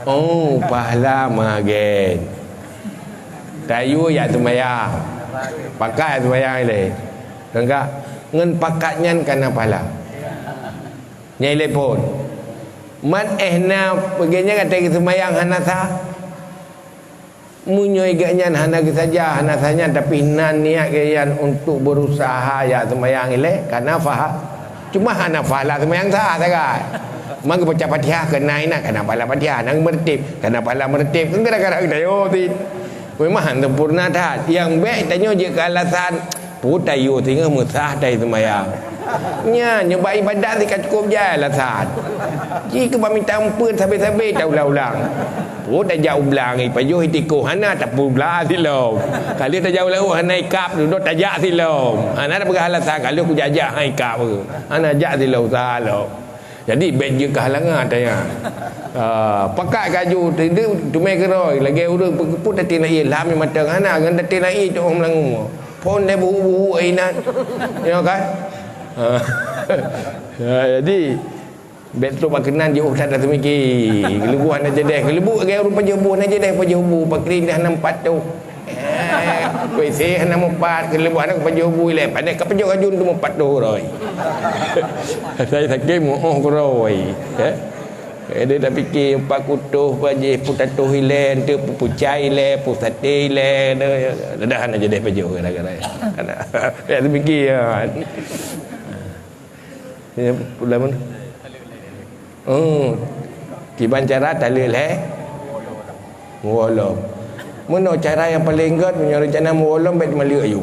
Oh, pahala magen. Tayue jak seumayang. Pakat seumayang ilèe. Teuka ngon pakat nyan kana pahala. Nyang ilèe phôn. Man éh na peugét nyan kata geuseumayang hana sah. Meunyoe geuh nyan hana geusaja, hana sah nyan, tapi na niat geuh nyan untuk berusaha jak seumayang ilée, kana pahala. Cuma hana pahala seumayang sah sagai. Man geubaca Fatihah keunan inan, kana pahala Fatihah, na geumeureutéb, kana pahala meureutéb. Kan kadang-kadang geutanyoe sit. Memang hana sempurna that. Nyang bék tanyoe jeuet keu alasan, peue tayue singoh meusah tai seumayang. Nyan, nyoe bak ibadat sit ka cukôp jai alasan. Jih keu bak mita umpet sabe-sabe taulang-ulang. Peue tajak u blang, ipajoh itikoh hana tapublang silom. Ka lheueh tajak u laôt hana ikab, dudoe tajak silom. Hana tapeugah alasan, ka lheueh kujak-jak hana ikab. Hana jak silom, salah lom. Jadi, bék jeuet keu halangan ata nyan. Ah, pakat kaju, teudeuh teumé keurôi, lagée ureuëng peukeuput taté na ié lam mata hana, ngon taté na ié cok meulangum. Phon lé buhu-buhu inan. Ya kan? Ah. Ya, jadi, bék trok bak keunan jiôh that dah teumiki. Geuleubu hana jadeh, geuleubu lagée ureuëng pajoh bu hana jadeh, pajoh bu, pakri dah nam patuh. Eh, kuisi hana mupat, keuleubah hana kupajoh bu ilée. Pandai kapajoh kajun tu mupat doh roi. Asai sakét muoh keuroi. Eh? Dia dah fikir empat kutoh bajih, putatoh ilée, ente pupucai ilée, pusate ilée. Dah hana jadi pajoh gara-gara. Hana. Ya, fikir ya. Ya, ulama. Hmm. Kiban cara taleuek lhée? Muwalom. Meunoe cara nyang paleng gét, meunyoe rencana muwalom, bék teumaleuk aju.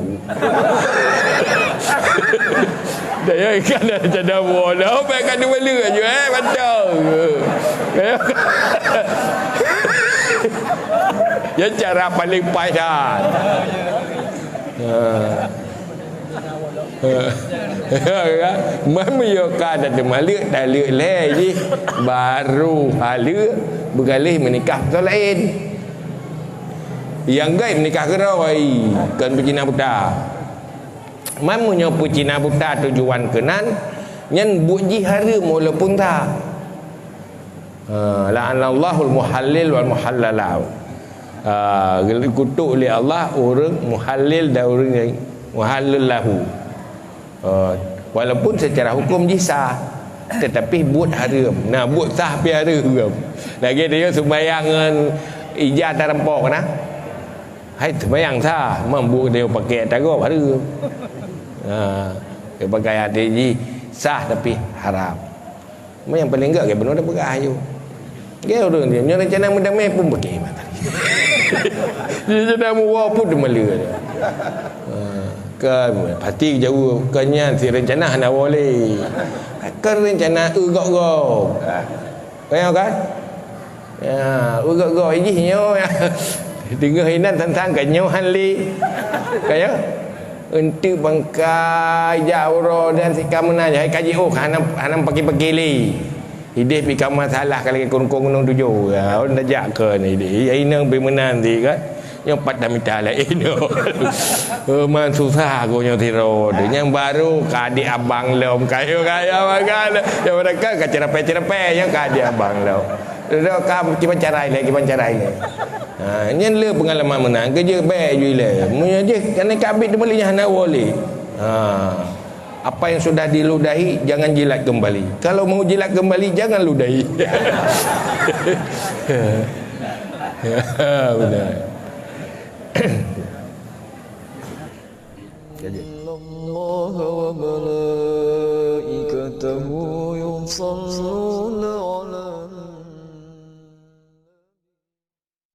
Daya ikan dah rencana muwalom, bék ka teumaleuk aju, eh, mantong. Ya, cara paleng paih that. Ha. Man meunyoe ka teumaleuk, taleuek lhée jih, barô haleue beugaleh meunikah pasal laén. Nyang gét meunikah keurôi, kon peucina buta. Man meunyoe peucina buta tujuan keunan, nyan buet jih hareuem walaupun sah. Ha, la'anallahul muhallil wal muhallala. Ha, geukutuk lé Allah ureuëng muhallil dan ureuëng nyang muhallil lahu. Ha, walaupun secara hukum jih sah, tetapi buet hareuem. Nah, buet sah pih hareuem. Lagée dia sumbayang ngon ija tarempok nah. Hai sumbayang sah, man buet dia pakai tarok hareuem. Ha, dia pakai hati jih sah tapi haram. Meunyang paleng gét, gét bunoe tapeugah aju. Gét ureuëng nyoe, nyoe rencana meudamé pun beuki mata. Rencana meuwoe pun teumaleue. Ha, ka pasti jauh, ka nyan si rencana hana woe lé. Ka rencana eu gok-gok. Ka nyoe kan? Ya, eu gok-gok jih nyoe. Teungoh inan tantang ka nyoe han lé. Ka nyoe? Eunteuk bangkai jak uroe dan sika meunan, hai ka jiôh, hana, hana paki-paki lé. Idéh pih ka masalah ka lagée kungkong gunong tujoh. Ya, ureuëng tajak keu ni deh. Ya, inong pih meunan ti kan. Nyoe pat dah mita laén nyoe. Oh, man susah geuh nyoe sidroe tu. Nyang barô ka adik abang lom. Kayo, kayo, abang kan. Nyang barô ka cerepeh-cerepeh, nyang ka adik abang lom. Dah ka kiban cara ilée, kiban cara ilée. Ha, nyan le peungalaman meunan, keujeuet bék ju ilée. Meunyoe jih, keuneuk ka abit teumeulinyah hana woe lé. Ha. Apa yang sudah diludahi, jangan jilat kembali. Kalau mau jilat kembali, jangan ludahi. Benar. إن الله وملائكته يصلون